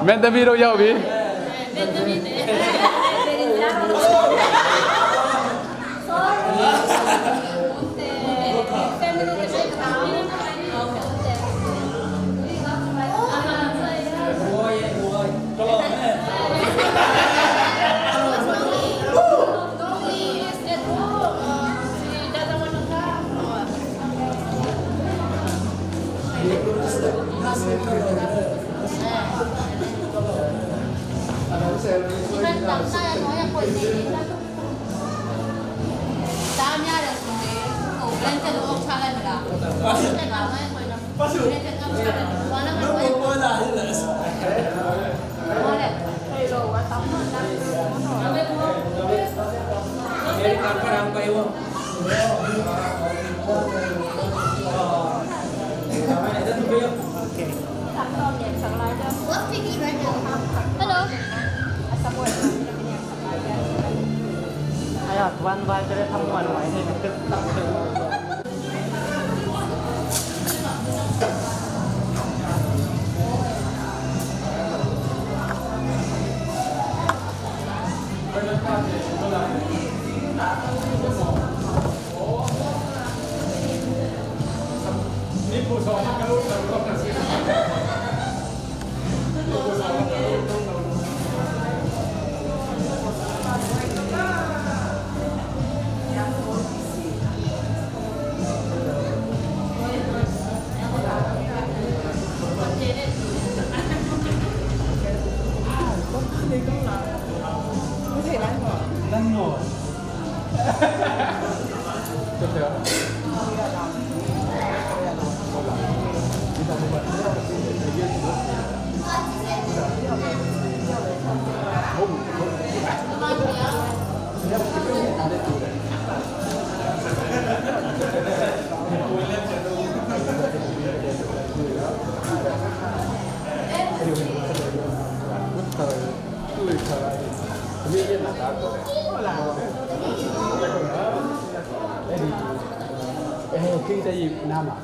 Men ta mi ro yau bi. Hello. Hola. Eh, ¿qué te llama?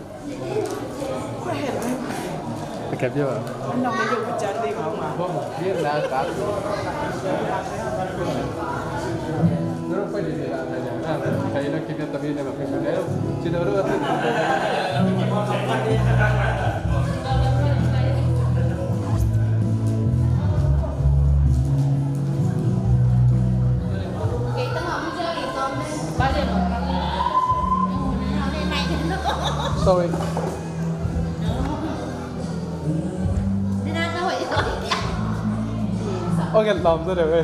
Vamos, bien, la tarde. No, no puede llegar allá. Ah, ahí no quiere también. Sorry. Okay, lawm zaw deuh e.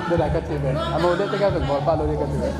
Deuh lai ka ci ve. A mo deuh te ka zong bawl pah lo deuh ka ci ve.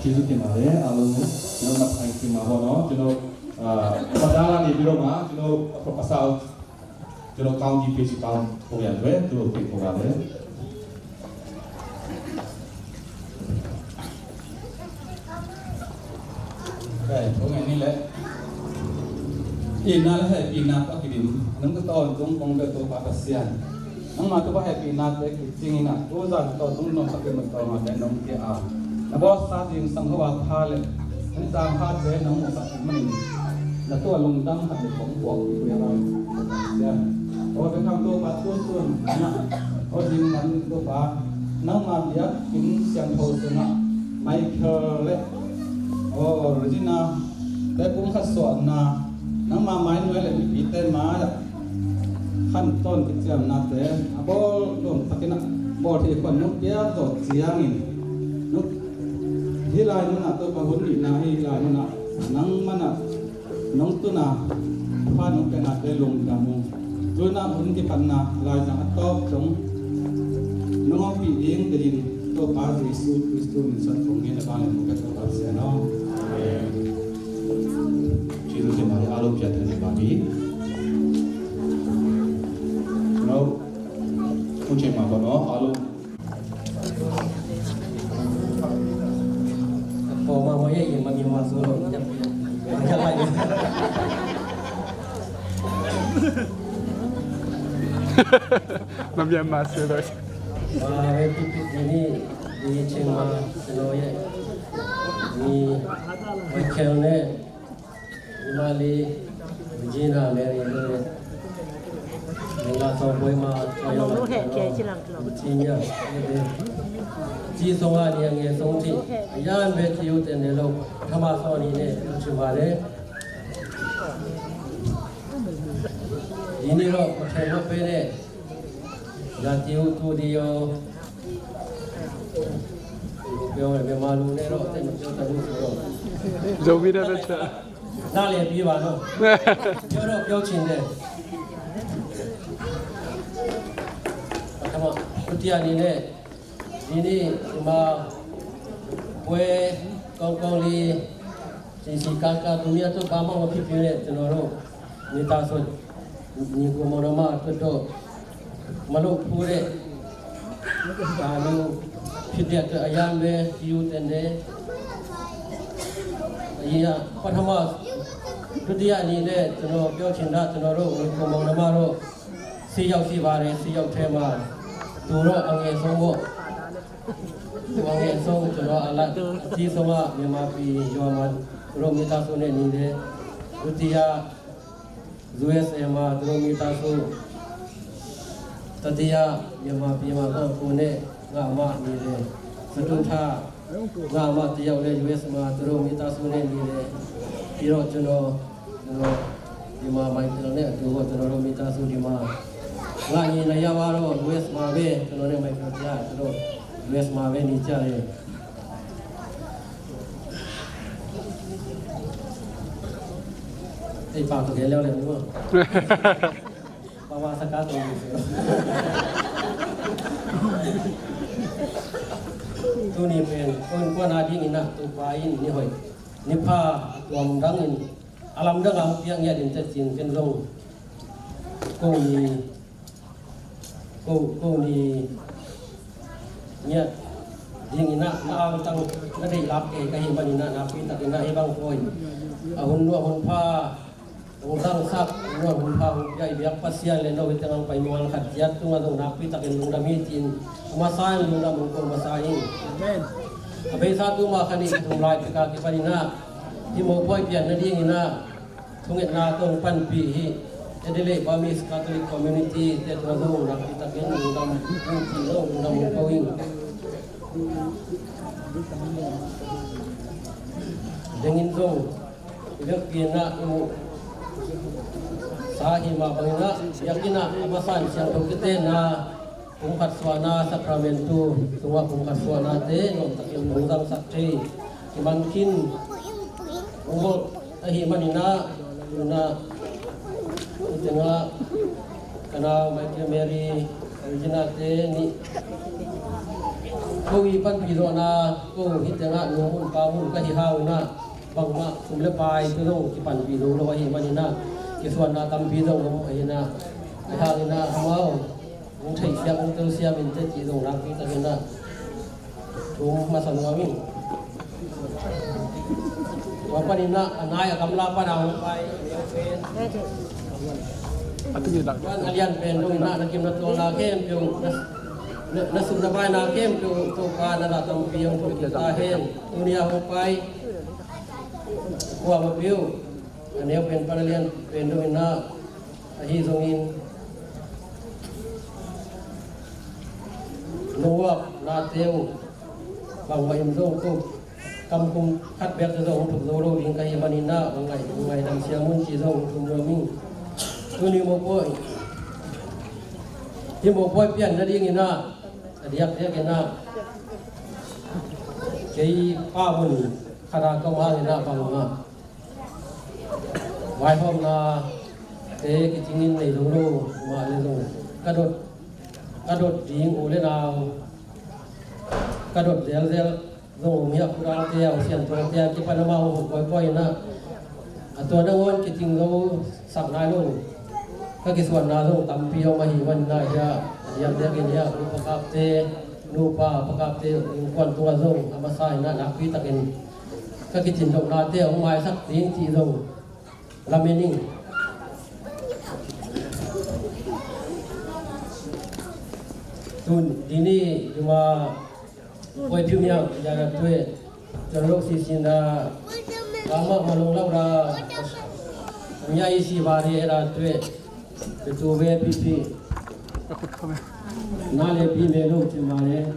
Jesu ti ma le, alo, no na phai ti ma ho no, you know, uh, padala ni biro ma, you know, a proposal. Cino county principal program ve, tu program ve. Kai, kong ini le. Ina le hehpihna ka kidim. Nang ka tawn kong kong ve Topa Pasian. Nangma Topa hehpihna te kicing ina. Tu zan tawn tung nong ka kidim tawn ma te nong kia a. Na bawlsa ding sang hoa pha le. Nang zang pha te nong musak manin. Na tua lungdam khat le kong puak i kuya bang. Sia. O, bek hang Topa tu sun na. O, ding man Topa. Nangma biak in siangtho sungah. Michael le. O, Regina. Te kum khat suahna. Nangma mai nuai le mipi te mai ah. Khan ton kiciamna te. A bawl dong takin ah. Bawl thei khuan nong piak zawh ciangin. Nong Hih lai munah Topa hun nihna hi, hih lai munah nang manah nong tuna, fa nong pianate lungdam uh. Tuna hun kipatna laizang a tawp dong nong ompih ding te ding Topa Jesu Kristu min suan kong ngen a bang le mu ka Topa Pasian aw. Amen. Jesu te mari alo piat te bang hi. No. Kun che ma ko no alo. Mamian masu lo. Wa we pipit ini ini cheng ma sino ye. Ni Michael ne. Mali, Regina, Mary, Mary. Mela song boy ma, boy ma. Long lu he ke ci lang long. Ci nya, ci song a ni ang ye song ci. Yan be ci u ten ne lo. Thama song ni ne, ci wa le. Ini lo, ma thai ma pe ne. Ya ci u tu di yo. Pyo ne, ma lu ne lo, te ma pyo ta lu lo. Zo mi da ba cha. နားလည်ပြီးပါနော်။ ပြောတော့ပြောချင်တယ်။ အထမ ဒုတိယအနေနဲ့ ဒီနေ့ ဒီမှာ ပွဲကောင်းကောင်းလေး စီစီကားကား သူများတို့ ဘာမှမဖြစ်ဘဲနဲ့ ကျွန်တော်တို့ မိသားစု ညီကိုမောင်နှမအတွက်တော့ မလုပ်ဖူးတဲ့ ဒါမျိုးဖြစ်တဲ့အတွက် အရမ်းပဲ ကျေးဇူးတင်တယ်။ အရင်က ပထမ ဒုတိယအနေနဲ့ ကျွန်တော်ပြောချင်တာ ကျွန်တော်တို့ ညီကိုမောင်နှမတို့ ဆယ်ယောက်ရှိပါတယ်။ ဆယ်ယောက်ထဲမှာ သူတော့အငယ်ဆုံးပေါ့။ သူအငယ်ဆုံး ကျွန်တော်အလတ် အကြီးဆုံးက မြန်မာပြည် ရွာမှာ သူတို့မိသားစုနဲ့နေတယ်။ ဒုတိယ ယူအက်စ်အေ မှာ သူတို့မိသားစု၊ တတိယ မြန်မာပြည်မှာတော့ ကိုယ်နဲ့ငါမနေတယ်။ စတုထ ငါမတစ်ယောက်လည်း ယူအက်စ်မှာ သူတို့မိသားစုနဲ့နေတယ်။ ပြီးတော့ ကျွန်တော်၊ ကျွန်တော် ဒီမှာ မိုက်ကယ်နဲ့အတူပေါ့၊ ကျွန်တော်တို့မိသားစု ဒီမှာ ငါညီနှစ်ယောက်ကတော့ ယူအက်စ်မှာပဲ၊ ကျွန်တော်နဲ့ မိုက်ကယ်တရား သူတို့ ယူအက်စ်မှာပဲ နေကြတယ်။ အဲ့ပါတော့ ကဲ လဲဝ် လဲဝ် ပဝါစကား သုံးမျိုးဆိုတော့ သူ့နေပင် ကိုယ်ကွနာဒင်း ina သူပါရင် နေဟိုက် နေဖာ အသွမ်ဒင်း အလမ်ဒင်း အမပြင်းရတဲ့ တင်စင် ကင်းဆုံး ကိုယ်နေ ကိုယ် ကိုယ်နေ မြတ် ဒင်း ina မအောင်တန် နဒိလပ်ကဲ ကဟိမန် ina နာပီတက ina ဟိဘန် ကိုယ် အဟုန် နွား ဟုန်ဖာ Hong zangsak, hong nuam, hong pha, hong pia i biak Pasian le no hi teng hong pai mual khat ciat tungah zong nakpi takin lungdam hi ci-in a masa in lungdam hong ko masa hi. Amen. A beisa tuma khan i thum lai pek a kipan in ah hih mopawi pian nadingin ah thungetna tawh hong panpih hih Adelaide Burmese Catholic Community te tungah zong nakpi takin lungdam hong ci, lungdam hong ko hi. Dengin zong i biakpiakna i muh sa hi mah bangin ah biakinn ah a masa in siangtho kitenna, pumkhat suahna, sakramentu sungah pumkhat suahnate nuamtakin hong zangsak thei kiman khin hong bawlh ahih manin ah, tu-in ah hih tengah ka nau Michael, Mary, Regina te nih ko i panpih zawhna, ko hih tengah nu mun pa mun ka hi hang in ah bangmah sum le pai te zong kipanpih zo lo ahih manin ah kisuanna tampi zong om ahih in ah, ahih hangin ah amau hong theihsiam, hong telsiam in teh cih zong nakpi takin ah thum masa nuam ing. Tua panin ah a nai a gamla pan a hong pai a lian pen dong in ah na kim na tawlna khempeuh, na, na, na sum na paina khempeuh Topa na lah tampi hong thuk kik ta hen. Tuni a hong pai kuamah peuh a neu pen pan a lian pen dong in ah ahi zongin nungak nate uh bangmah in zong ko kam kum khat bek te zong hong thuk zo lo ding ka hih manin ah hong ngai, hong ngaidam siam un ci zong hong thum nuam ing. Tuni mopawi, hih mopawi pian nadingin ah a diakdiakin ah kei pa mun khat a ka om hangin ah bangmah vaihawmna te kicingin nei lo lo mah le zong ka dot, ka dot ding u le nau ka dot zelzel zong om hi a, khudangte a, u siangthote a kipan amau hong koikoi in ah a tua nangawn kicing zo sak nai lo ka kisuanna zong tampi om ahih manin ah hi a, a diakdiakin hi a, u pakapte, nupa pakapte innkuan tungah zong a masa in ah nakpi takin ka kicin dohnate hong maisak ding cih zong lamen ing. Tun dini duma poi piu miang ya na tue. Tun lo si sin da lama malong lau da. Mia i si ba de da tue. Betu ve pi pi. Na le pi me lo ti ma le.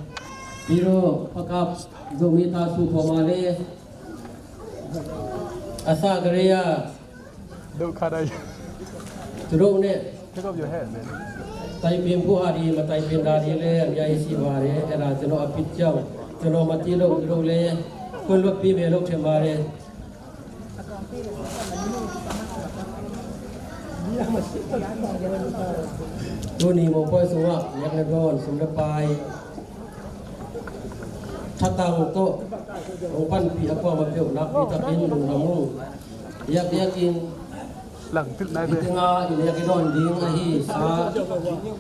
Pi lo pakap zo mi ta su po ma le. Asa gre ya. Deuh khat ah. Tudok ne. Take off your hat, man. Taipin pu ha di, ma taipin da di le, ya i si wa le, era teno a pit jau. Teno ma ti lo, lo le. Kun lo pi me lo te ma le. Tuni mo poi suma, yak le don, sum le pai. Thatang tawh hong panpih a kuamah peuh nakpi takin lungdam ung. Biakbiakin, hih tengah i nek i dawn ding ahi sa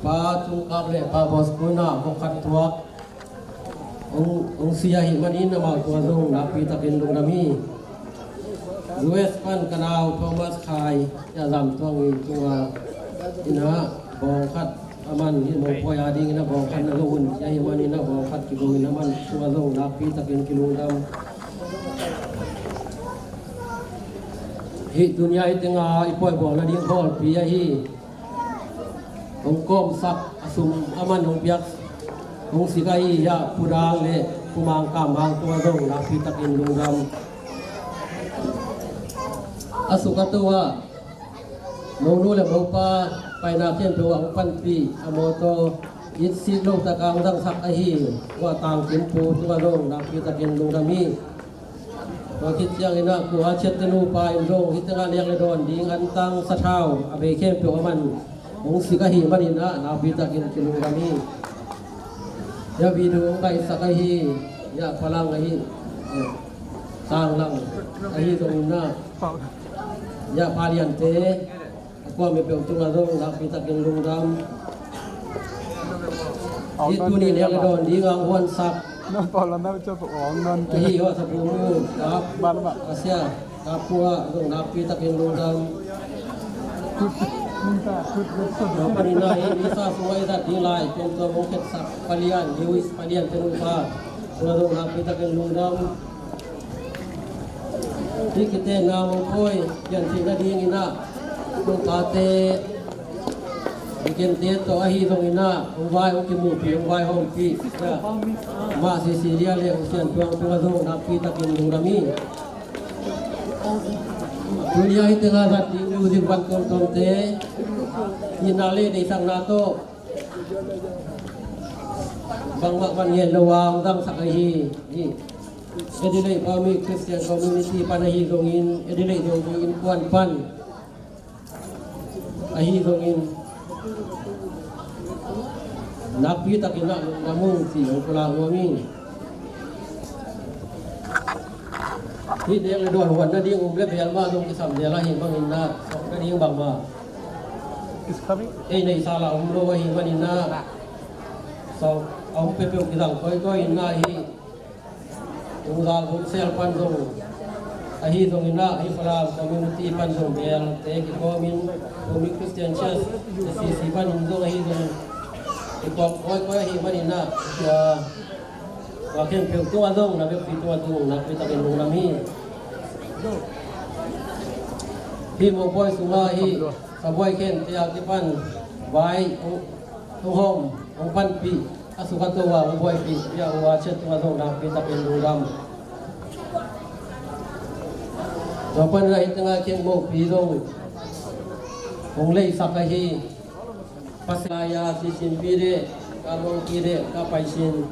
Pa Tung Kap le Pa Bawskun ah vok khat tuak hong, hong si ahih manin amau tua zong nakpi takin lungdam hi. U S pan ka nau Thomas Khai, a zam tuang i tua in ah bawng khat a man hi, mopawi a dingin ah bawng khat na lo un, ahih manin ah bawng khat kigo in a man tua zong nakpi takin kilungdam. Hih tuni-a hih tengah i pawi bawl nading hawlpi ahi hong kawmsak a sum a man hong piak hong sik ahi ah Pu Dang le Pu Mang Kam Mang tua zong nakpi takin lungdam. A suk a to ah monu le mopa paina khempeuh ah hong panpih a mawtaw it sik lo taka hong zangsak ahi ua Tang Kim Pu tua zong nakpi takin lungdam hi. Tua khit ciangin ah Pu A Chiat te nupa in zong hih tengah nek le dawn ding antang sathau a bei khempeuh a man hong sik ahih manin ah nakpi takin kilungdam hi. Hih video hong kaihsak ahi hih Palang ahi, Tanglang ahi zongin ah hih Pa Lian te a kuamah peuh tungah zong nakpi takin lungdam. Hih tuni nek le dawn ding a hong huansak ahi hua Sapu Mu Kap, a sia Kap Pu ah zong nakpi takin lungdam. Tua panin ah hih misa sungah i zat ding lai tuamtuam hong khetsak Pa Lian, Lewis Pa Lian te nupa, tua zong nakpi takin lungdam. Hih kitenna mopawi piantheih nadingin ah nupate, i kente tawh ahi zongin ah hong vai hong kimuhpih, hong vaihawmpih mah Cecilia le U Sian Tuang tungah zong nakpi takin lungdam hi. Tuni-a hih tengah zat ding music van tuamtuamte itna le deihsakna tawh bangmah van ngen lo a hong zangsak ahi hi. Adelaide Burmese Christian Community pan ahi zongin, Adelaide Zombi Innkuan pan ahi zongin, nakpi takin ah lungdam ung ci hong pulak nuam hi. Hih nek le dawn huan nading um le bel mah zong kisam zel ahih manin ah sawm nading bangmah ei neihsa lah um lo ahih manin ah sawm a hong pia peuh kizang kawikawi in ah hih Pu Zau Hun Sel pan zong ahi zongin ah hih Falam community pan zong belte kikawmin Burmese Christian Church, S C C panin zong ahi zongin kikawm kawikawi ahih manin ah tua tua khempeuh tungah zong na vekpi tungah zong nakpi takin lungdam hi. Hih mopawi sungah hih sabuai khente a kipan vai hong hawm hong panpih a suk a to a hong buaipih bia uh a ciat tungah zong nakpi takin lungdam. Tua panin ah hih tengah kheng mopi zong hong leisak ahi Pastor Lai-a Sisin Pire, Ka Mong Pire, Ka Paisin,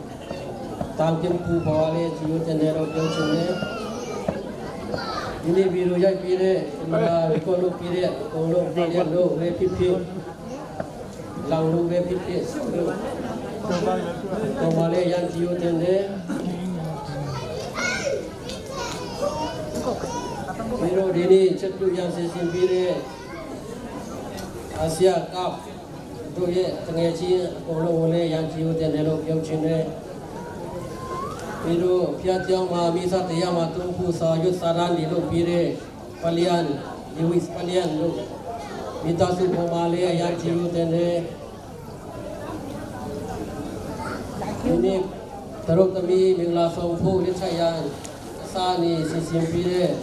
Tang Kim Pu Pawale, Ciu Tene Lo Keu Cin Le. Ini Biru Yai Pire, Mara Riko Lo Pire, Kong Lo Pire Lo Re Pipi, Lang Lo Re Pipi, Kong Male Yan Ciu Tene. Biru Dini Cetu Yan Sisin Pire, Asia Cup. Duk ye tenge ci kong lo le yan ci u ten de lo keu cin le. Pi du pia tiang ma mi sa te ya ma tung pu sa yut sa dan di lo pi le. Palian, Lewis Palian lo. Mi ta su po ma le yan ci u ten le. Ini taruk tami ming la song pu le sa yan. Sa ni si sim pi le.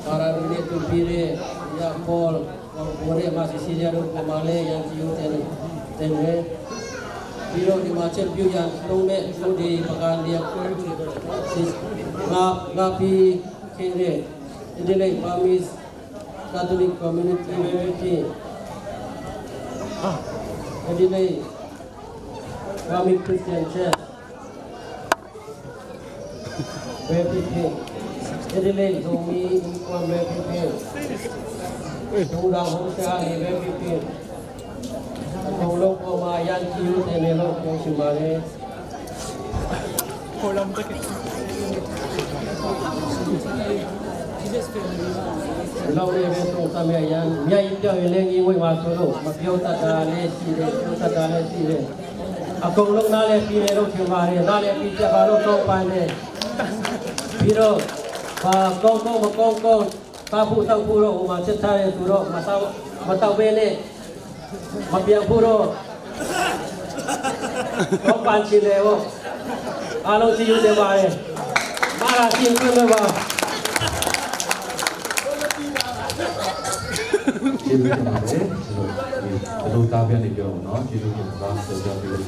Para ni tu pi le. Ya Paul. Wang pore ma Cecilia dong poma le yan ci u ten, ten le. Piro di ma cem piu yan dong me tu di pakan dia. Sis, nga, nga pi ke le. Ini le Burmese Catholic Community Unity. Ini le Burmese Christian Church. Baptist Church. Adelaide Zomi Innkuan Baptist Church. Tung Dau Hong Sia Ni Baptist Church. Kong Lo Koma Yan Kiu Te Ne Lo Kong Simale. လောက်ရတဲ့သုံးသပ်မြတ်ရန်၊ မြတ်ကြီးပြောင်းရင်လည်းငြိမ်ဝေမှာဆိုလို့ မပြောတတ်တာလည်းရှိတယ်၊ ပြောတတ်တာလည်းရှိတယ်။ အကုန်လုံးနားလည်ပြီးတယ်လို့ထင်ပါတယ်။ နားလည်ပြီးကြပါလို့တောင်းပန်တယ်။ ပြီးတော့ ဘာကောင်းကောင်းမကောင်းကောင်း စားဖို့သောက်ဖို့တော့ ဟိုမှာချက်ထားတဲ့သူတော့ မသောက်၊ မသောက်ဘဲနဲ့ မပြန်ဖို့တော့ တောင်းပန်ချင်တယ်ပေါ့။ အားလုံးကျေးဇူးတင်ပါတယ်။ မင်္ဂလာရှိခွင့်ပဲပါ။ ကျေးဇူးတင်ပါတယ်။ ကျွန်တော်ဒီသတို့သားဘက်နေပြောပါတော့။ ကျေးဇူးတင်ပါ။ ဆိုတော့ဒီလို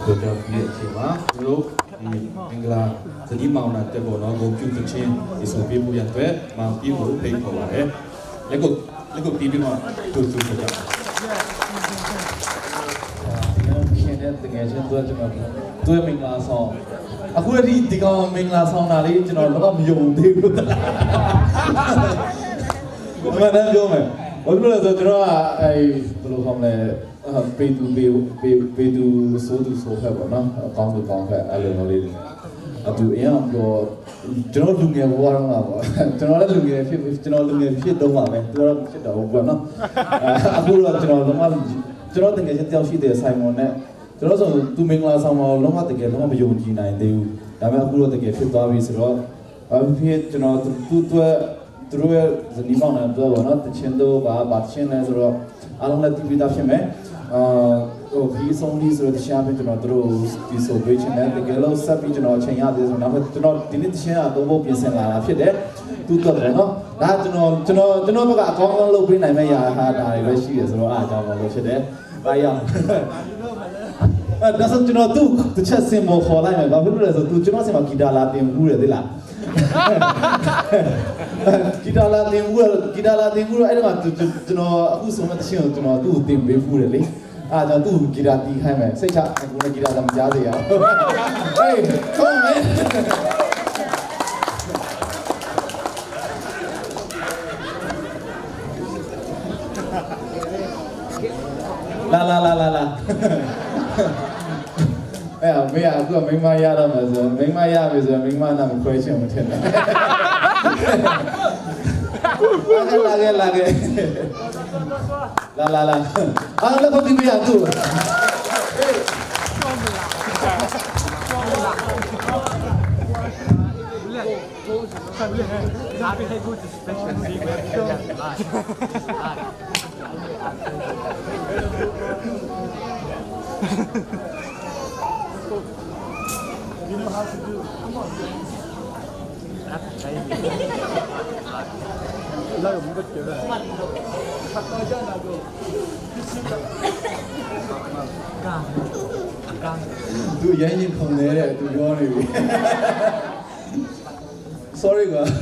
ဆိုတော့ဒီအချိန်မှာကျွန်တော်တို့ ဒီမင်္ဂလာဇနီးမောင်နှံအတွက်ပေါ့နော်၊ ဂုဏ်ပြုသီချင်းသီဆိုပေးဖို့ရန်အတွက် မောင်ပြည့်ကိုဖိတ်ခေါ်ပါတယ်။ လက်ကို၊ လက်ကိုတီးပြီးမှ သူသူဆိုကြပါ။ ခင်ဗျားတငယ်ချင်းတို့က ကျွန်တော်တို့မင်္ဂလာဆောင်၊ အခုထိဒီကောင်မင်္ဂလာဆောင်တာလေး ကျွန်တော်တော့မယုံသေးဘူး။ အမှန်တမ်းပြောမယ်။ ဘာလို့လဲဆိုတော့ ကျွန်တော်က၊ အဲ၊ ဘယ်လိုခေါ်မလဲ၊ အဲ၊ ပေးသူ၊ ပေး၊ ပေး၊ ပေးသူ၊ ဆိုသူ၊ ဆိုဖက်ပေါ့နော်၊ အကောင်းသူကောင်းဖက် အဲ့လိုမျိုးလေးတွေနဲ့ အတူအင်းအောင်ပြော၊ ကျွန်တော်လူငယ်ဘဝတုန်းကပေါ့၊ ကျွန်တော်လည်းလူငယ်ဖြစ်၊ ကျွန်တော်လူငယ်ဖြစ်တုန်းပါပဲ။ သူကတော့ဖြစ်တော့ဘူးပေါ့နော်။ အဲ၊ အခုတော့ကျွန်တော်လုံးဝ၊ ကျွန်တော်တငယ်ချင်းတယောက်ရှိသေးတယ်၊ ဆိုင်မွန်နဲ့။ ကျွန်တော်ဆိုသူမင်္ဂလာဆောင်မှာ လုံးဝတကယ်လုံးဝမယုံကြည်နိုင်သေးဘူး။ ဒါပေမဲ့အခုတော့တကယ်ဖြစ်သွားပြီဆိုတော့ ဘာဖြစ်ဖြစ် ကျွန်တော်သူ့အတွက်၊ သူတို့ရဲ့ဇနီးမောင်နှံအတွက်ပေါ့နော်၊ သီချင်းတို့၊ ဘာ၊ ဘာသီချင်းလဲဆိုတော့ အားလုံးလည်းသိပြီးသားဖြစ်မယ်။ အာ၊ ဟို၊ ပြီးဆုံးပြီဆိုတဲ့သီချင်းအပြင် ကျွန်တော်သူတို့သီဆိုပေးချင်တယ်။ တကယ်လို့ဆက်ပြီးကျွန်တော်အချိန်ရသေးဆိုရင် နောက်ထပ်၊ ကျွန်တော်ဒီနေ့သီချင်းကသုံးပုဒ်ပြင်ဆင်လာတာဖြစ်တယ်။ သူ့အတွက်ပေါ့နော်။ ဒါကျွန်တော်၊ ကျွန်တော်၊ ကျွန်တော်ဘက်ကအကောင်းဆုံးလုပ်ပေးနိုင်မယ့်ຢာဟာဒါတွေပဲရှိတယ်ဆိုတော့ အားကြောင့်မလို့ဖြစ်တယ်။ ဘာကြောင့်၊ အဲ၊ ဒါဆိုကျွန်တော်သူ့တစ်ချက်စင်ပေါ်ခေါ်လိုက်မယ်။ ဘာဖြစ်လို့လဲဆိုတော့ သူကျွန်တော်ဆီမှာဂီတလာသင်ဖူးတယ် သိလား။ ဂီတလာသင်ဖူးတယ်၊ ဂီတလာသင်ဖူးတော့ အဲ့ဒီမှာသူ၊ သူ၊ ကျွန်တော်အခုဆိုမဲ့သီချင်းကို ကျွန်တော်သူ့ကိုသင်ပေးဖူးတယ်လေ။ အဲဒါကြောင့်သူ့ကိုဂီတတီးခိုင်းမယ်။ စိတ်ချ၊ ကိုယ်နဲ့ဂီတသံကြားစေရအောင်။ Hey, come on, man. လာ၊ လာ၊ လာ၊ လာ၊ လာ။ အဲ၊ မင်းကအခုကမိန်းမရတော့မယ်ဆို၊ မိန်းမရပြီဆိုတော့ မိန်းမနာမခွဲချင်ဘူးထင်တယ်။ လာခဲ့၊ လာခဲ့၊ လာခဲ့။ လာ၊ လာ၊ လာ။ အားလုံးလက်ခုပ်တီးပေးရအောင်။ You know how to do. သူအရမ်းရင်ခုန်တယ်တဲ့၊ သူပြောနေပြီ။ Sorry ကွာ။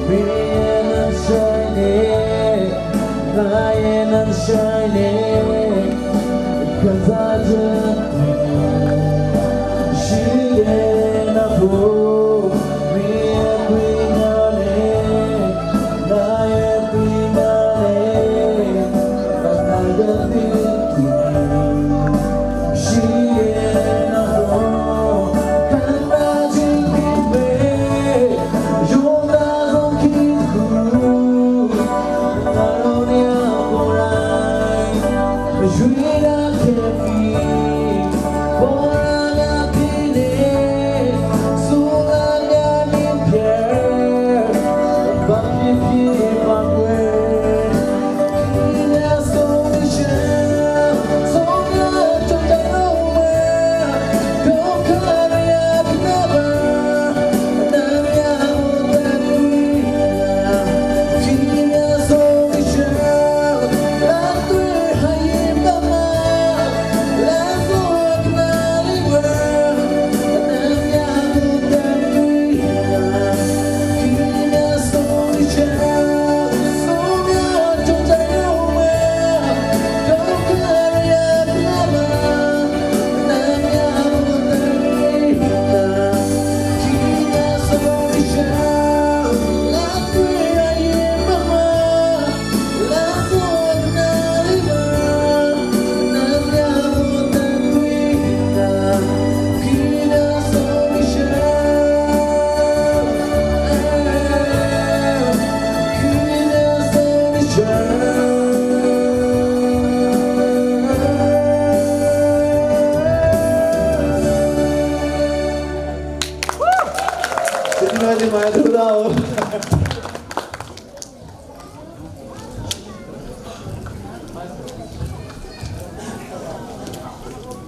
Rain and shine, rain and shine,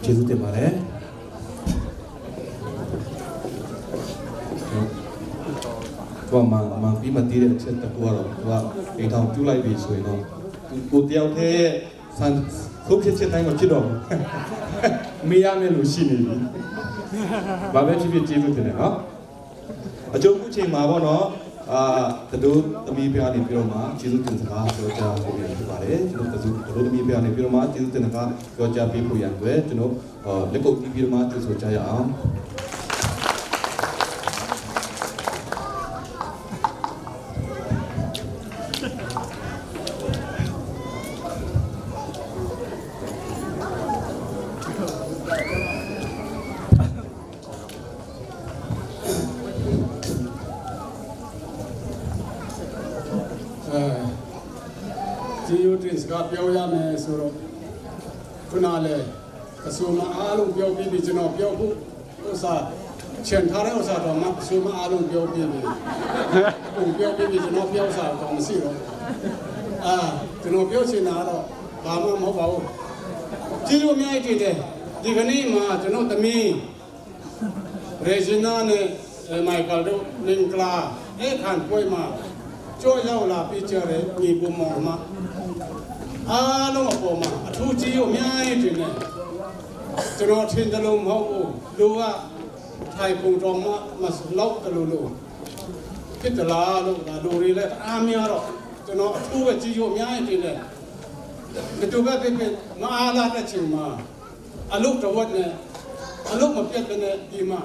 Jesu တင်ပါတယ်။ ဟိုမှာ မန်ပြီးမှတည်တဲ့အချက်တစ်ခုကတော့ သူက အိမ်ထောင်ပြုလိုက်ပြီဆိုရင်တော့ ကိုတယောက်တည်း ဆန် ဆုံးဖြတ်ချက်တိုင်းမှာဖြစ်တော့ဘူး။ မေးရမယ့်လူရှိနေပြီ။ ဘာပဲဖြစ်ဖြစ် ကျေးဇူးတင်တယ်နော်။ အကျိုးအခုချိန်မှာပေါ့နော်။ အာ၊ သတို့သမီးဖဲကနေပြီးတော့မှ ကျေးဇူးတင်စကားပြောကြားပေးဖို့ဖြစ်ပါတယ်။ ကျွန်တော် သတို့သမီးဖဲကနေပြီးတော့မှ ကျေးဇူးတင်စကားပြောကြားပေးဖို့ရန်အတွက် ကျွန်တော် အာ၊ လက်ကုပ်တီးပြီးတော့မှ ကြိုဆိုကြရအောင်။ အဲ၊ ကျေးဇူးတင်စကားပြောရမယ်ဆိုတော့၊ ခုနလည်း ပစုံမအားလုံးပြောပြီးပြီ၊ ကျွန်တော်ပြောဖို့ဥစ္စာ၊ ချန်ထားတဲ့ဥစ္စာတောင်မှ ပစုံမအားလုံးပြောပြီးပြီ။ အကုန်ပြောပြီးပြီ၊ ကျွန်တော်ပြောဥစ္စာတော့မရှိတော့ဘူး။ အာ၊ ကျွန်တော်ပြောချင်တာကတော့ ဘာမှမဟုတ်ပါဘူး။ ကျေးဇူးအများကြီးတင်တယ်။ ဒီကနေ့မှာ ကျွန်တော်သမီး ရေဂျီနာနဲ့ အဲ၊ မိုက်ကယ်တို့ မင်္ဂလာဧည့်ခံပွဲမှာ ကြွရောက်လာပြီးကြတဲ့ ညီကိုမောင်နှမအားလုံးအပေါ်မှာ အထူးကျေးဇူးအများကြီးတင်တယ်။ ကျွန်တော်ထင်သလိုမဟုတ်ဘူး။ လူကထိုင်ခုံတောင်မှ မလောက်သလိုလိုဖြစ်သလားလို့ ဒါလူတွေလည်းတအားများတော့ ကျွန်တော်အထူးပဲ ကျေးဇူးအများကြီးတင်တယ်။ ဘယ်သူပဲဖြစ်ဖြစ် မအားလပ်တဲ့ချိန်မှာ အလုပ်တဝက်နဲ့ အလုပ်မပြတ်ဘဲနဲ့ ဒီမှာ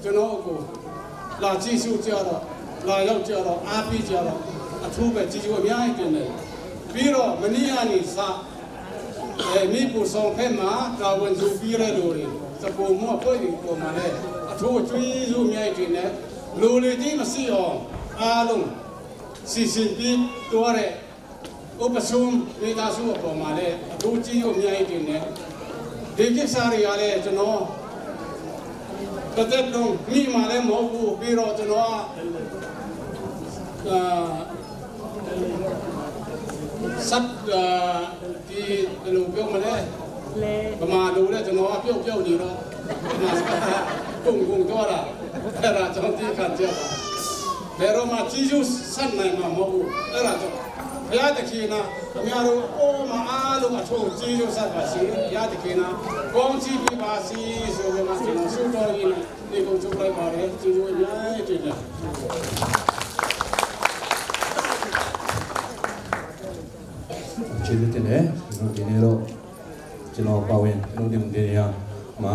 ကျွန်တော်ကို လာကြည့်ရှုကြတော့၊ လာရောက်ကြတော့၊ အားပေးကြတော့၊ အထူးပဲ ကျေးဇူးအများကြီးတင်တယ်။ ပြီးတော့ မနေ့ကနေစ အဲ၊ မီးပူဆောင်ဖက်မှာ တာဝန်ယူပြီးတဲ့လူတွေ၊ သပိတ်မှောက်အဖွဲ့တွေပေါ်မှာလည်း အထူးကျေးဇူးအများကြီးတင်တယ်။ လူတွေကြီးမရှိအောင် အားလုံး စီစဉ်ပြီးသွားတဲ့ ဥပဒေမိသားစုအပေါ်မှာလည်း အထူးကျေးဇူးအများကြီးတင်တယ်။ ဒီကိစ္စတွေကလည်း ကျွန်တော် တစ်သက်လုံးမိမှာလည်းမဟုတ်ဘူး။ ပြီးတော့ ကျွန်တော်က အာ၊ စပ်၊ အာ၊ ဒီ ဘယ်လိုပြောမလဲ၊ ဗမာလိုလည်း ကျွန်တော်က ပျောက်ပျောက်နေတော့ ကုန်ကုန်သွားတာ၊ အဲ့ဒါကြောင့် သီးခံကြပါ။ ဘယ်တော့မှ ကျေးဇူးဆပ်နိုင်မှာမဟုတ်ဘူး။ အဲ့ဒါကြောင့် ဘုရားသခင်က ခင်ဗျားတို့အပေါ်မှာ အားလုံး အထူးကျေးဇူးဆပ်ပါစေ။ ဘုရားသခင်က ကောင်းချီးပေးပါစေဆိုပြီးမှ ကျွန်တော်ဆုတောင်းရင်းနဲ့ ဒီကုန်းချုပ်လိုက်ပါတယ်။ ကျေးဇူးအများကြီးတင်တယ်။ ကျေးဇူးတင်တယ်။ ကျွန်တော်ဒီနေ့တော့ ကျွန်တော်ပါဝင် ကျွန်တော်ဒီနေ့နေရာမှာ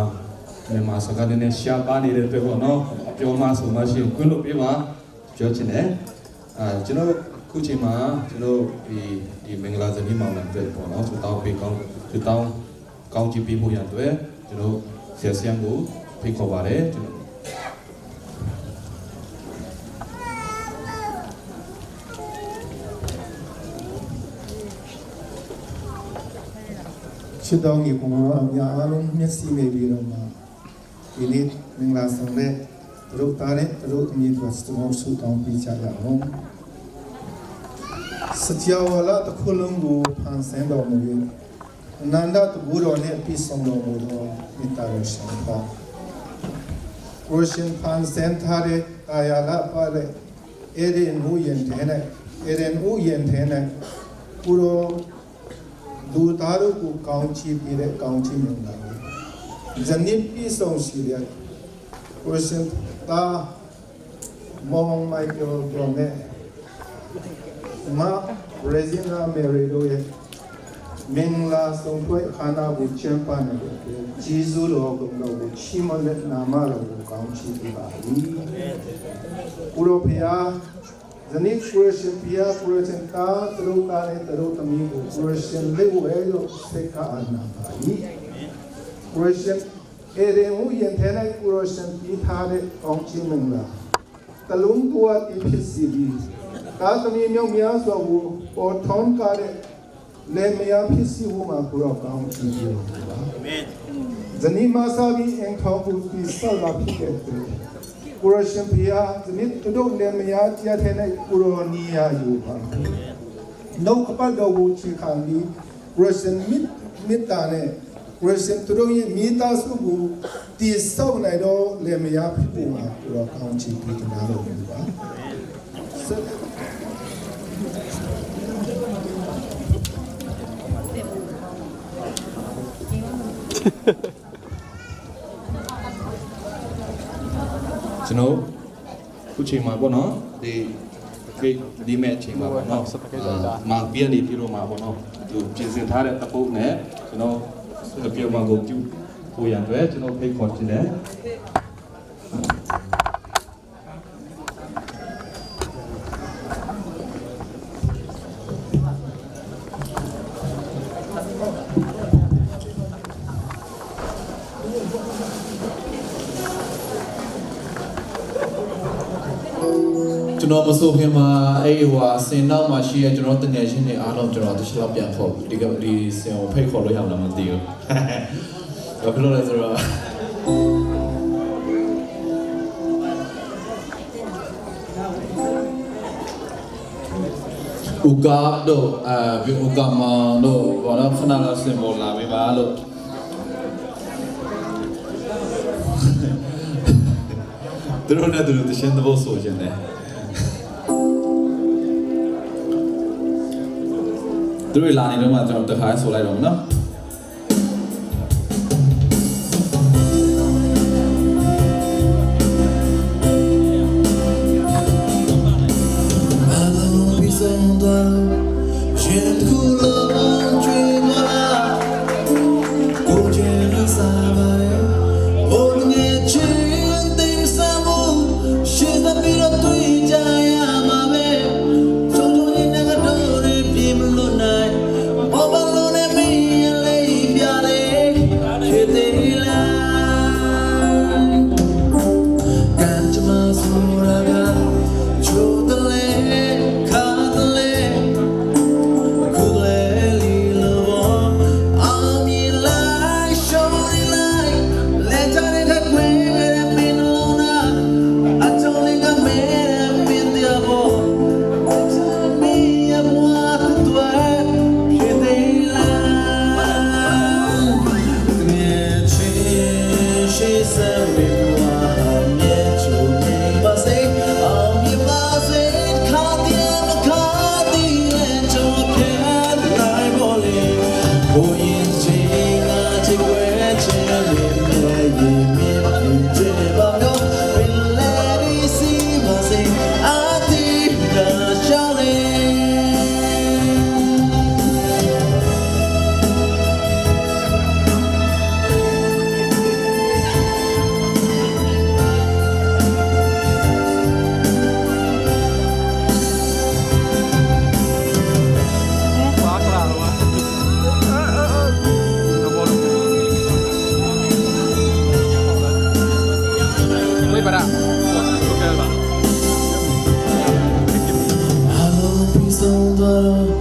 မြန်မာစကားနည်းနည်းရှားပါနေတဲ့အတွက်ပေါ့နော်။ အပြောမှဆိုမှရှိရင်ခွင့်လွှတ်ပေးပါ။ ပြောချင်တယ်။ အာကျွန်တော်အခုချိန်မှာကျွန်တော်ဒီဒီမင်္ဂလာဇနီးမောင်နှံအတွက်ပေါ့နော်။ သူတောင်းပေးကောင်းသူတောင်းကောင်းချီးပေးဖို့ရန်အတွက်ကျွန်တော်ဆရာဆရာကိုဖိတ်ခေါ်ပါတယ်။ ကျွန်တော် ချစ်တော်ညီကိုမောင်အများအားလုံးမျက်စိနေပြီးတော့မှဒီနေ့မင်္ဂလာဆောင်တဲ့တရုတ်သားနဲ့တရုတ်အမည်အတွက်ကျွန်တော်ဆုတောင်းပေးကြရအောင်။ စကြဝဠာတစ်ခုလုံးကိုဖန်ဆင်းတော်မူ၍အနန္တတကူတော်နှင့်ပြည့်စုံတော်မူသောမေတ္တာတော်ရှင်ဖခင်ကိုရှင်ဖန်ဆင်းထားတဲ့တာယာလပါတဲ့ ဧဒင်ဥယျာဉ်ထဲ၌ဧဒင်ဥယျာဉ်ထဲ၌ကိုယ်တော်လူသားတို့ကိုကောင်းချီးပေးတဲ့ကောင်းချီးမင်္ဂလာကိုယနေ့ပြည့်စုံစေတဲ့ကိုရှင်သားမောင်မိုက်ကယ်ကျော်နဲ့မရေဇီနာမေရီတို့ရဲ့မင်္ဂလာဆောင်ပွဲအခမ်းအနားကိုကျင်းပနိုင်တဲ့အတွက်ကျေးဇူးတော်ကိုယ်တော်ကိုချီးမွမ်းတဲ့နာမတော်ကိုကောင်းချီးပေးပါ၏။ ကိုယ်တော်ဖျား ယနေ့ကိုရရှင်ဘုရားကိုရရှင်သားသတို့သားနဲ့သတို့သမီးကိုကိုရရှင်လက်ဝဲလို့စိတ်ကအနာပါ၏။ ကိုရရှင်ဧဒင်ဟူယင်ထဲ၌ကိုရရှင်ပြီးထားတဲ့ကောင်းချီးမင်္ဂလာတလုံးကိုအတည်ဖြစ်စီပြီးသားသမီးမြောက်များစွာကိုပေါ်ထွန်းကားတဲ့ လယ်မယားဖြစ်စီဖို့မှာကိုတော့ကောင်းချီးပေးတော်မူပါ။ ယနေ့မှစပြီးအိမ်ထောင်ကိုတည်ဆောက်လာဖြစ်တဲ့အတွက်ကိုရရှင်ဘုရားယနေ့သူတို့လယ်မယားတရားထဲ၌ကိုရောနီယာယူပါနှုတ်ကပတ်တော်ကိုခြေခံပြီးကိုရရှင်မေတ္တာနဲ့ကိုရရှင်သူတို့ရဲ့မိသားစုကိုတည်ဆောက်နိုင်တော့လယ်မယားဖြစ်ဖို့မှာကိုတော့ကောင်းချီးပေးကြတော်မူပါ။ ကျွန်တော်အခုချိန်မှာပေါ့နော်ဒီဒီမဲ့အချိန်မှာပေါ့နော်အာမန်ပြနေပြီးတော့မှာပေါ့နော်သူပြင်ဆင်ထားတဲ့တပုတ်နဲ့ကျွန်တော်ကပြောမှာကိုပြုဖို့ရန်အတွက်ကျွန်တော်ဖိတ်ခေါ်ခြင်းတယ်။ ကျွန်တော်မဆိုခင်မှာအဲ့ဟိုဟာစင်နောက်မှာရှိတဲ့ကျွန်တော်တငယ်ချင်းတွေအားလုံးကျွန်တော်တစ်ချက်လောက်ပြန်ခေါ်ဒီကဒီစင်ကိုဖိတ်ခေါ်လို့ရမလားမသိဘူး။ ဘာဖြစ်လို့လဲဆိုတော့ဦးကပ်တို့အဲဦးကပ်မောင်တို့ဘာလို့ခဏလောက်စင်ပေါ်လာပေးပါလို့သူတို့နဲ့သူတို့တရှင်းသဘောဆိုချင်တယ်သူတို့လာနေတော့မှကျွန်တော်တခါဆိုလိုက်တော့မယ်နော်။ Hello.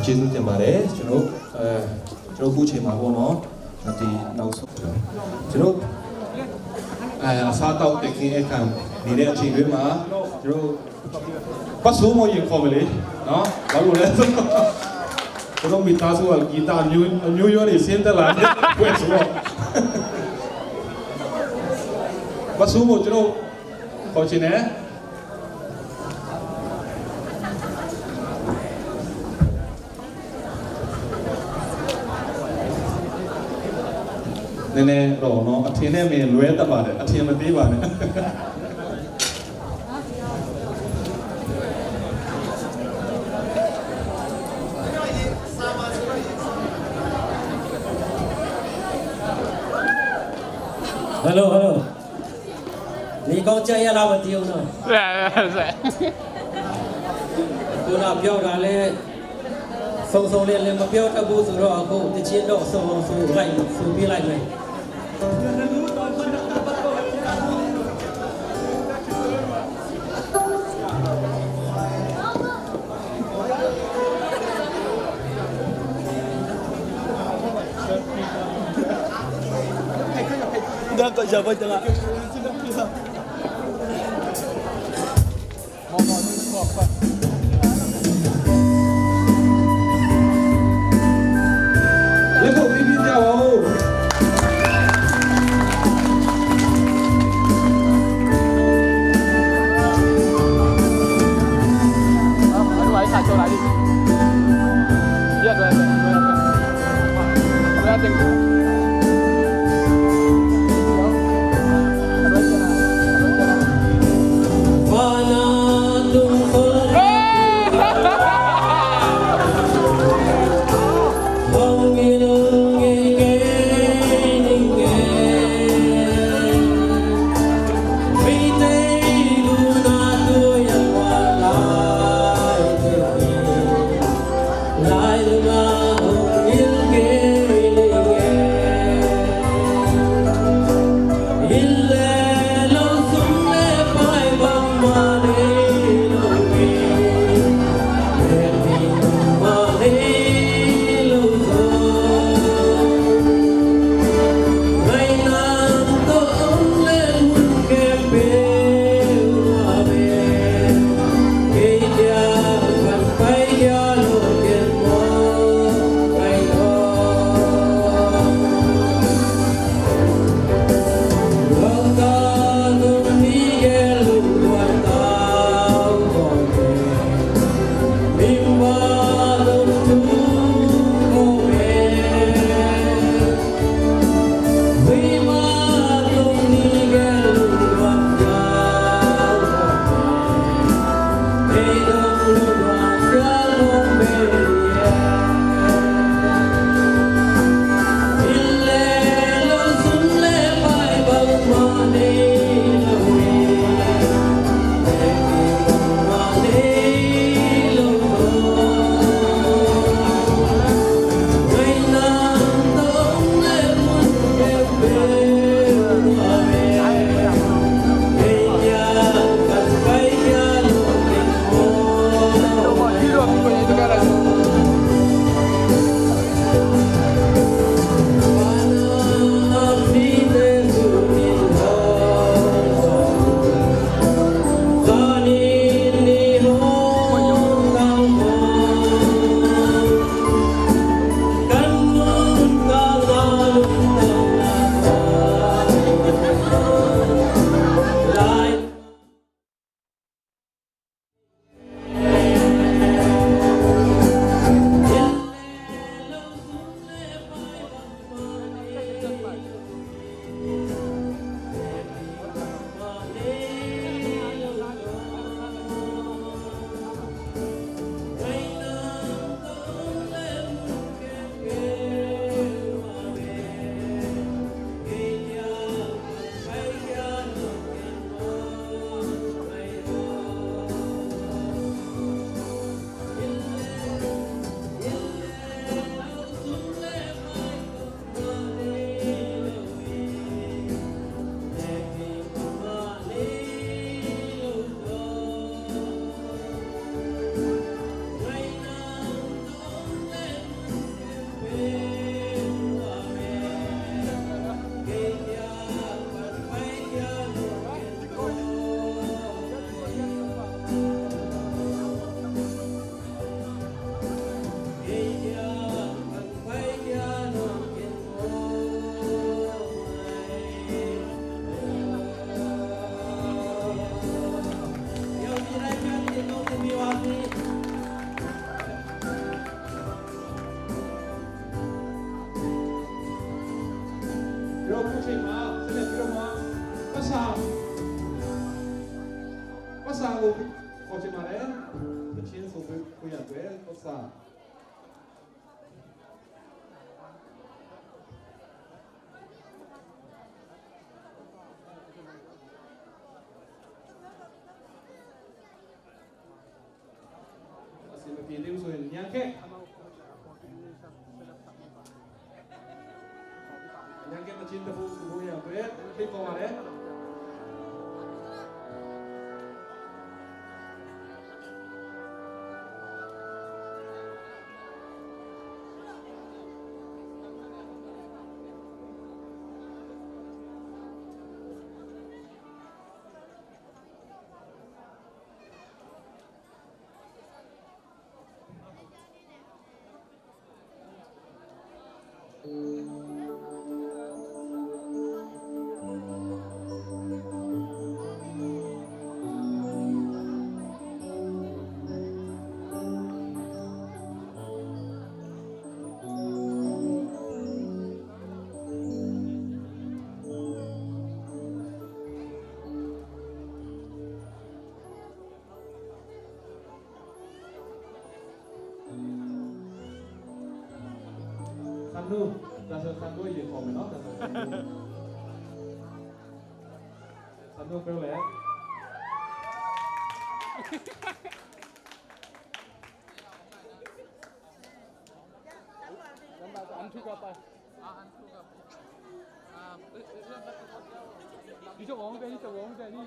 ကျေးဇူးတင်ပါတယ်။ ကျွန်တော်အဲကျွန်တော်အခုချိန်မှာပေါ့နော်ဒီနောက်ဆုံးကျွန်တော်အဲအစားအသောက်တည်ခင်းအခန်းနေတဲ့အချိန်တွင်မှာကျွန်တော်ပတ်ဆိုးမော်ရင်ခေါ်မယ်လေနော်။ ဘာလို့လဲဆိုတော့ကျွန်တော်မိသားစုကဂီတအမျိုးအမျိုးရောတွေဆင်းသက်လာတဲ့ပွဲဆိုတော့ပတ်ဆိုးမော်ကျွန်တော်ခေါ်ချင်တယ်။ နည်းနည်းတော့နော်အထင်နဲ့မင်းလွဲတတ်ပါတယ်။ အထင်မသေးပါနဲ့။ Hello, hello. နေကောင်းကြရလားမသိဘူးနော်။ ခုနပြောတာလဲစုံစုံလင်လင်မပြောတတ်ဘူးဆိုတော့အခုတချင်းတော့စုံစုံလိုက်ဆိုပေးလိုက်မယ်။ Ro ku chin ma, sene piro ma, pasa, pasa lo, ko chin ma le, pachin so ku ya kue, pasa. Asin na pili uso in nyangke. Nyangke na chin ta pu su bu ya bre. Ti ko ma le. Sannu, ta sa Sannu ye ko me no, ta sa Sannu. Sannu pe le. An thu ka pa. Ni chong ong pe ni chong ong pe ni.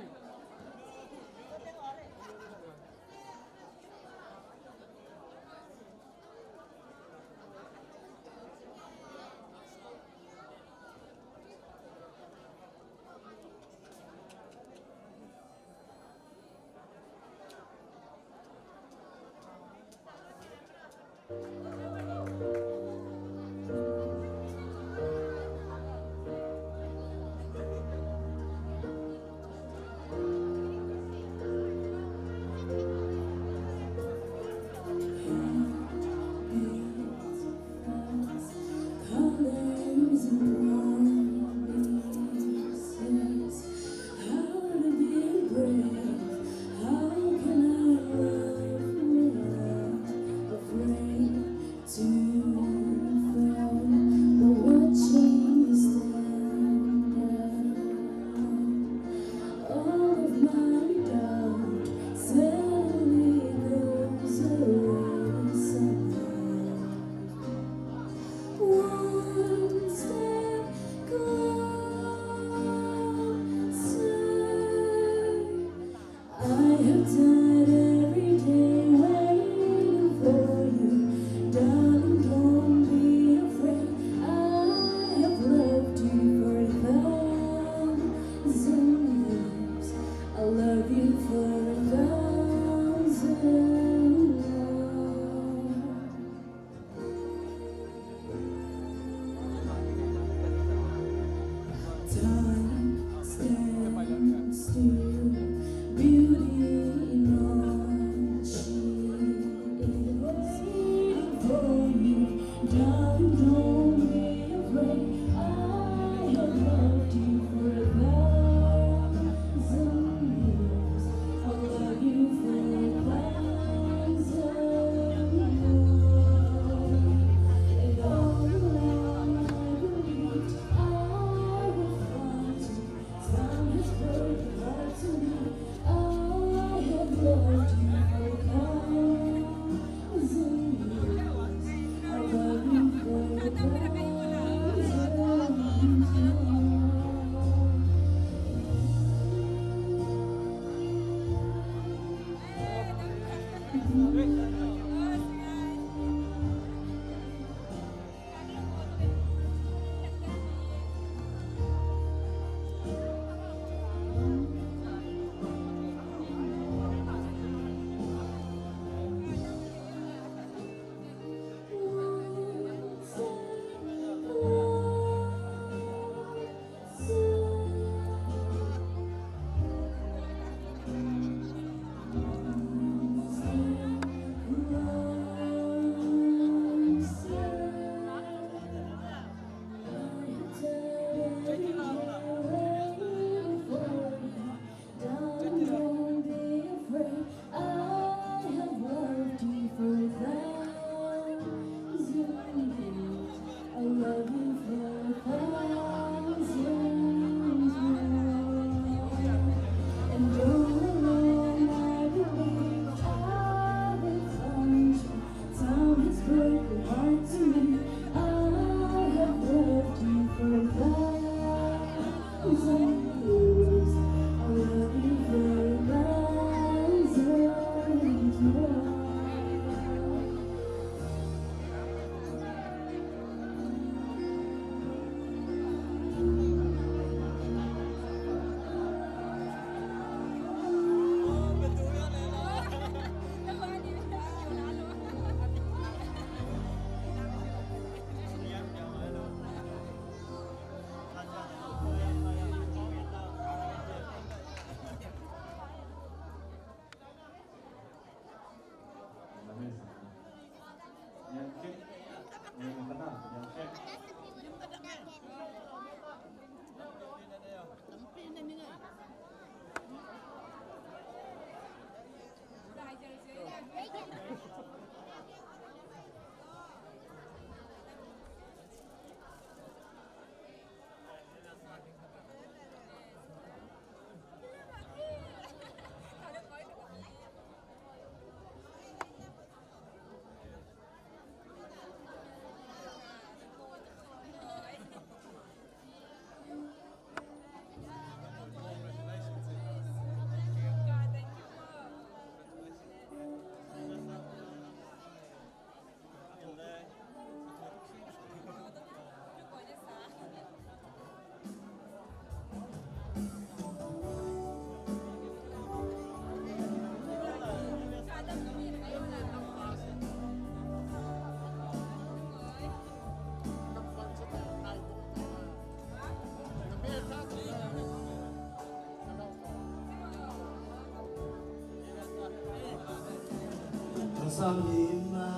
Sam him a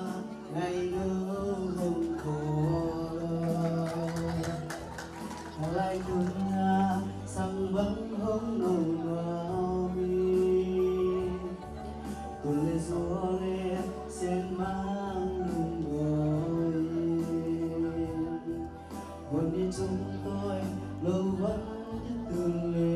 ngai lo hong khawl. Lai tun a sang bang hong no nuam in. Tun le zaw le sen mang lungnuam in. Hun ni chung tawi lo bang tun le.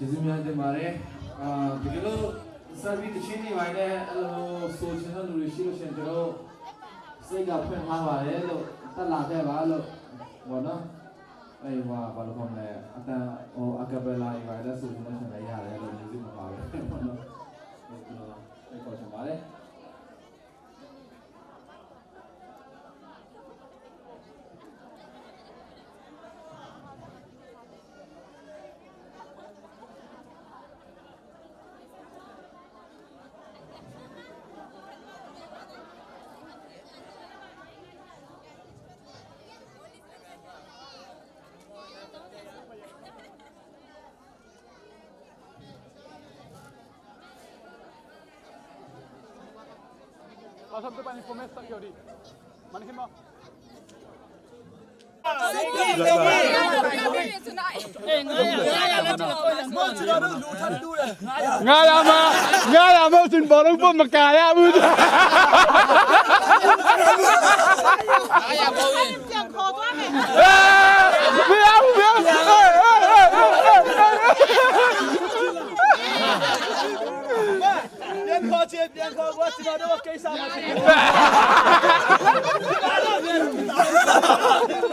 ကျေးဇူးများတင်ပါတယ်။ အာ၊ တကယ်လို့ service တစ်ဆင့်နေပါရင်လည်း အဲ့လိုဆိုချင်တဲ့လူတွေရှိလို့ရှိရင် ကျွန်တော်စိတ်ကဖွင့်ထားပါတယ်လို့ တက်လာခဲ့ပါလို့ပေါ့နော်။ အဲ့ဟိုဟာ ဘာလို့ခေါ်မလဲ၊ အတန်ဟို a cappella တွေပါ တက်ဆိုချင်လို့ရှိရင်လည်းရတယ်လို့ music မပါပဲပေါ့နော်။ ကျွန်တော်ဖိတ်ခေါ်ချင်ပါတယ်။ Nga la ma, nga la ma, tun bawlung pawh maka ya bu.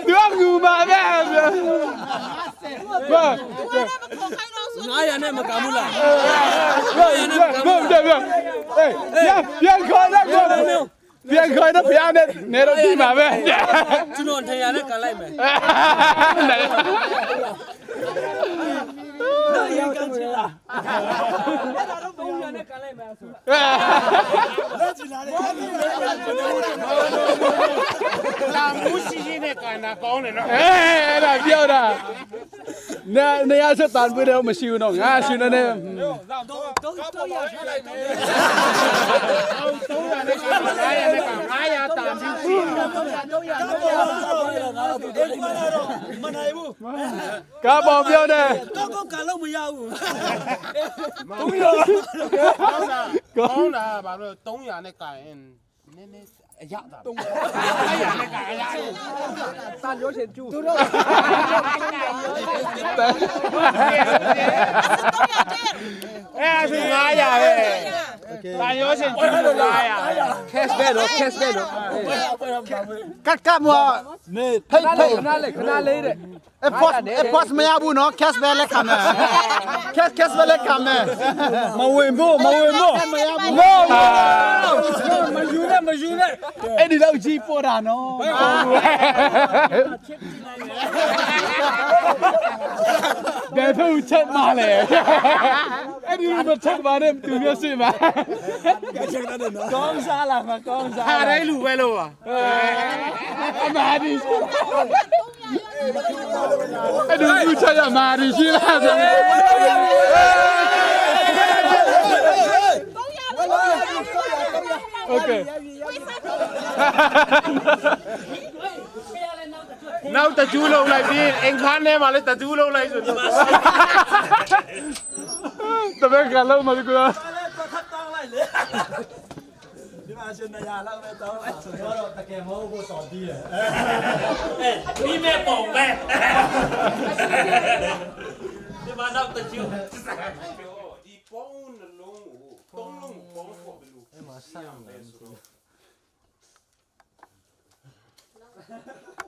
Tuang ngu ma me. Nga ya ne maka mula. Nga ya ne maka mula. Hey, ya, ya, kau nak kau. ပြန်ခွဲတော့ ဘုရားနဲ့ နဲတော့ ပြီးမှာပဲ။ ကျွန်တော် ထင်ရတဲ့ ကံလိုက်မယ်။ လာမှုရှိရှိနဲ့ ကံတာကောင်းတယ်နော်။ အဲအဲ့ဒါပြောတာ။ နေနေရဆက်တန်ပြီးတော့ မရှိဘူးနော်။ ငါရှိနေနေ။ သုံးရာနဲ့ကံ၊ ငါးရာနဲ့ကံ၊ ငါးရာတန်ပြီးရှိတယ်။ မနိုင်ဘူး။ ကံပေါ်ပြောတယ်။ ကောင်းကောင်းကံလို့မရဘူး။ သုံးရာကောင်းတာ။ ဘာလို့ သုံးရာနဲ့ကံရင် နည်းနည်းအရသာ။ သုံးရာနဲ့ကံ အရသာ။ တန်ရိုးရှင်ကျူ။ သူတို့။ အဲဒါဆို ငါးရာပဲ။ တန်ရိုးရှင်ကျူ ငါးရာ။ Cash back နော်၊ cash back နော်။ ကတ်ကတ်မွာ။ မင်း ထိတ်ထိတ်။ ခဏလေး ခဏလေးတဲ့။ အဲ pause အဲ pause မရဘူးနော်။ Cash ပဲလက်ခံမယ်။ Cash cash ပဲလက်ခံမယ်။ မဝင်ဘူး၊ မဝင်ဘူး။ မရဘူး။ No no no no။ မယူနဲ့၊ မယူနဲ့။ အဲ့ဒီလောက်ကြီးပေါ်တာနော်။ ဘယ်ဖက်ကိုချက်မှားလဲ။ အဲ့ဒီလိုမချက်ပါနဲ့၊ သူမျက်စိမှာ။ ကောင်းစားလား၊ မကောင်းစားလား။ ဟာတိုင်းလူပဲလို့ပါ။ အမဟာဒီရှိလား။ အဲ့ဒီလူချရမဟာဒီရှိလား။ Okay. နောက်တစ်ကျူးလုပ်လိုက်ပြီး၊ အိမ်ခန်းထဲမှာလည်း တစ်ကျူးလုပ်လိုက်ဆိုတော့။ တပည့်ကလုံးမလို့ကွာ။ ဒီမှာရှင်နေရာလောက်ပဲတောင်းလိုက်ဆိုတော့ တကယ်မဟုတ်ဘူး။ တော်သေးတယ်။ အဲ၊ ပြီးမဲ့ပုံပဲ။ ဒီမှာနောက်တစ်ကျူး။ ဒီပုံးနှလုံးကို သုံးလုံးပေါင်းဖို့ဘယ်လို အဲမှာစမ်းတယ်ဆိုတော့။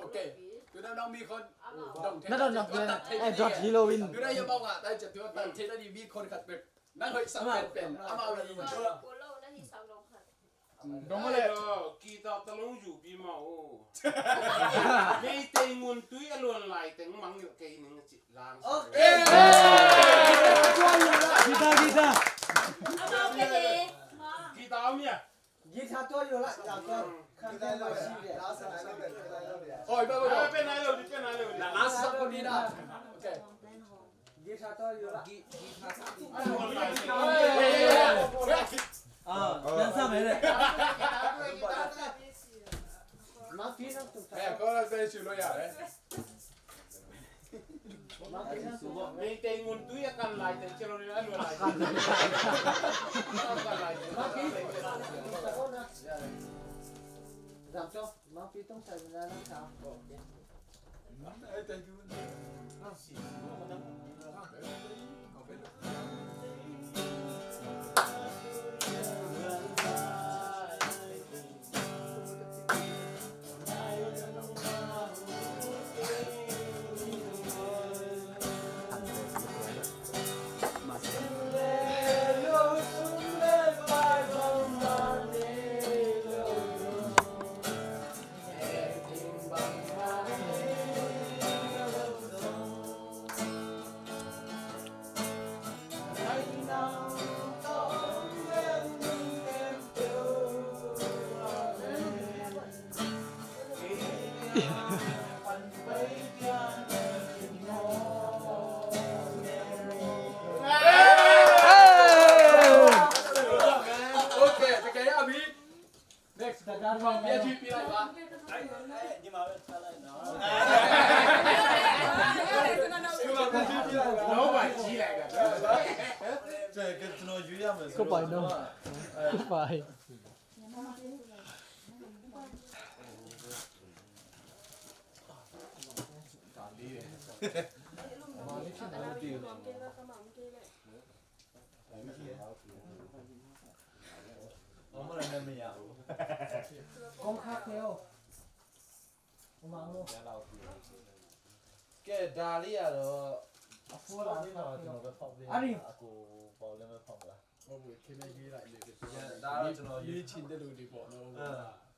Okay. သူတို့နောက်မီးခွန်း။ နောက်တော့နောက်ပြန်။ အဲ တော့ ဟီးလိုဝီး။ သူတို့ရပောက်က တိုက်ချက်သူတို့တန်ထေးတဲ့ဒီမီးခွန်းခတ်ပဲ။ နောက်ဟိုက်စမ်းပဲ။ အမဝီး။ ဘုံးမလဲတော့ ဂီတတစ်လုံးယူပြီးမအောင်။ မင်းတိမ်ငုံတွေးအလွန်လိုက်တဲ့ မောင်ရုပ်ကင်းနေချစ်လမ်း။ Okay. ဂီတ ဂီတ။ ဂီတအောင်မြတ်။ ဂီတတော့ယူလိုက်။ လာတော့ခံတဲ့လို့ရှိတယ်။ ဟော ဘယ်လိုပဲ။ ပဲနားလို့၊ ဒီပဲနားလို့။ လာစပ်ကိုဒီနာ။ Okay. ဂီတတော့ယူလိုက်။ အာ ပြန်စမယ်တဲ့။ မဖီးတော့သူ။ အဲ ကိုယ်ကပဲ ယူလို့ရတယ်။ မင်းတိမ်ငုံတွေးအကံလိုက်တဲ့ ကျွန်တော်လည်း အဲ့လိုလိုက်။ အကံလိုက်။ မဖီး။ ဒါတော့ မဖီးတော့ ဆိုင်လာတာ။ Okay, okay, Abhi. Next. Goodbye, no. Goodbye. ကောင်းခါကဲ။ ဟိုမှာလို့။ ကဲ ဒါလေးကတော့ အဖိုးလာလေးတော့ ကျွန်တော်ပဲဖောက်ပေး။ အဲ့ဒီ အကိုပေါက်လည်းပဲဖောက်ပါ။ ဟုတ်ပြီ။ ခင်ဗျားရေးလိုက်လေ။ ဒါတော့ကျွန်တော်ရေး။ ရေးချင်တဲ့လူတွေပေါ့နော်။ အာ။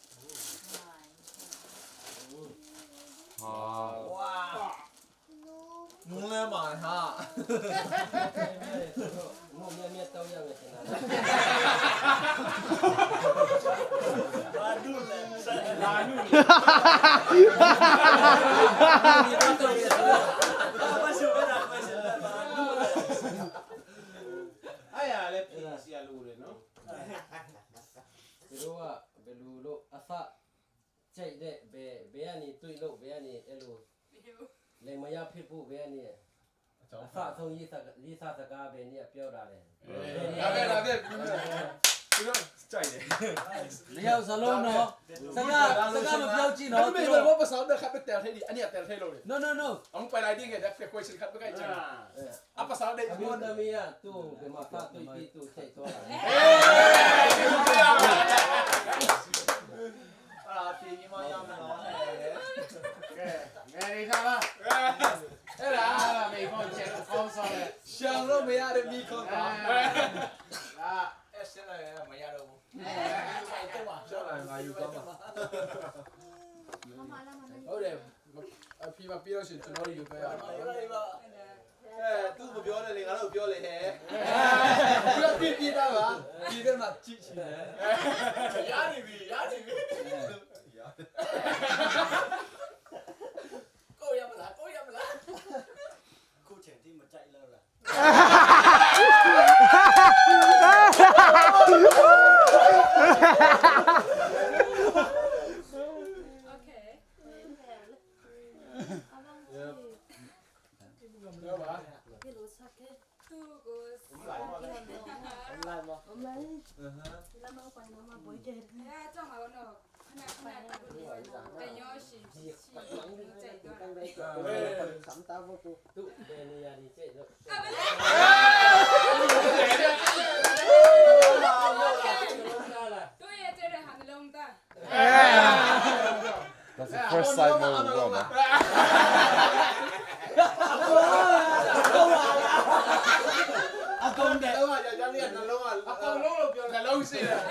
ဟာ။ ငုံလဲမှာဟာ။ ငုံမြတ်မြတ်တောင်းရမယ်ထင်တာ။ ဘာလို့လဲ။ ဘာလို့လဲ။ အဲ့ရလဲ ပီစီအလိုလေနော်။ သူတို့ကဘယ်လိုလုပ်အသ ကြိုက်တဲ့ ဘယ် ဘယ်ကနေ တွေ့လို့ ဘယ်ကနေ အဲ့လို လင်မယားဖြစ်ဖို့ ဘယ်ကနေ အကြောင်း အစဆုံး ရေးစကား ရေးစကား ဘယ်နေ့က ပြောတာလဲ။ ဘယ်နေ့။ ဒါပဲ ဒါပဲ သူတို့ သူတို့ ကြိုက်တယ်။ နှစ်ယောက်စလုံးနော်။ စကား စကားမပြောကြည့်နော်။ အဲ့လိုမျိုး သူတို့ ဘာပစာနဲ့ ခပ်ပဲ တဲထဲဒီ အနည်း တဲထဲလို့လေ။ No, no, no. အမပလိုက်ဒီငယ် ဒါ question ခပ်ပဲ ကြိုက်တယ်။ အပစာနဲ့ အမျိုးသမီးက သူ့ကို ဘယ်မှာ စတွေ့ပြီး သူ့ကို ကြိုက်သွားတာလဲ။ အဲ့ဒါ ဖြေပြီးမှ ရမလား။ ကဲ ငယ်နေကြပါ။ အဲ့ဒါ အဲ့ဒါ မေးခွန်း ချက် ကောင်းဆောင်တယ်။ ရှောင်လို့မရတဲ့ မေးခွန်းပါ။ ဒါ အဲ့ ရှင်းလိုက်ရင် မရတော့ဘူး။ ရှောင်လိုက်ရင် ငါယူသွားမှာ။ ဟုတ်တယ်။ အဖြေမပေးလို့ရှိရင် ကျွန်တော်တို့ ယူသွားရအောင်။ အဲ သူမပြောနဲ့လေ ငါတို့ပြောလေဟဲ။ ပြီးတော့ ပြီးပြီးသားပါ။ ဒီဘက်မှာ ကြည့်ချင်တယ်။ ရနေပြီ ရနေပြီ။ ကိုယ့်ရမလား ကိုယ့်ရမလား။ ခုချိန်ထိ မကြိုက်လို့လား။ Okay. Yep. သူ့ကို online မ။ Online မ။ အဲ ကြောက်မှာပေါ့နော်။ ခဏခဏ တညှိရှိရှိ ကြိုက်သွားတာ။ သူ့ဘယ်နေရာနေကြိုက်လို့။ သူ့ရဲ့ကြိုက်တဲ့ဟာ နှလုံးသား။ That's the first time မဟုတ်ဘူးကွာ။ အကုန်တယ်။ အကုန်လုံးက ယောက်ျားလေးက နှလုံးက အကုန်လုံးလို့ပြောတယ်။ နှလုံးရှိတယ်။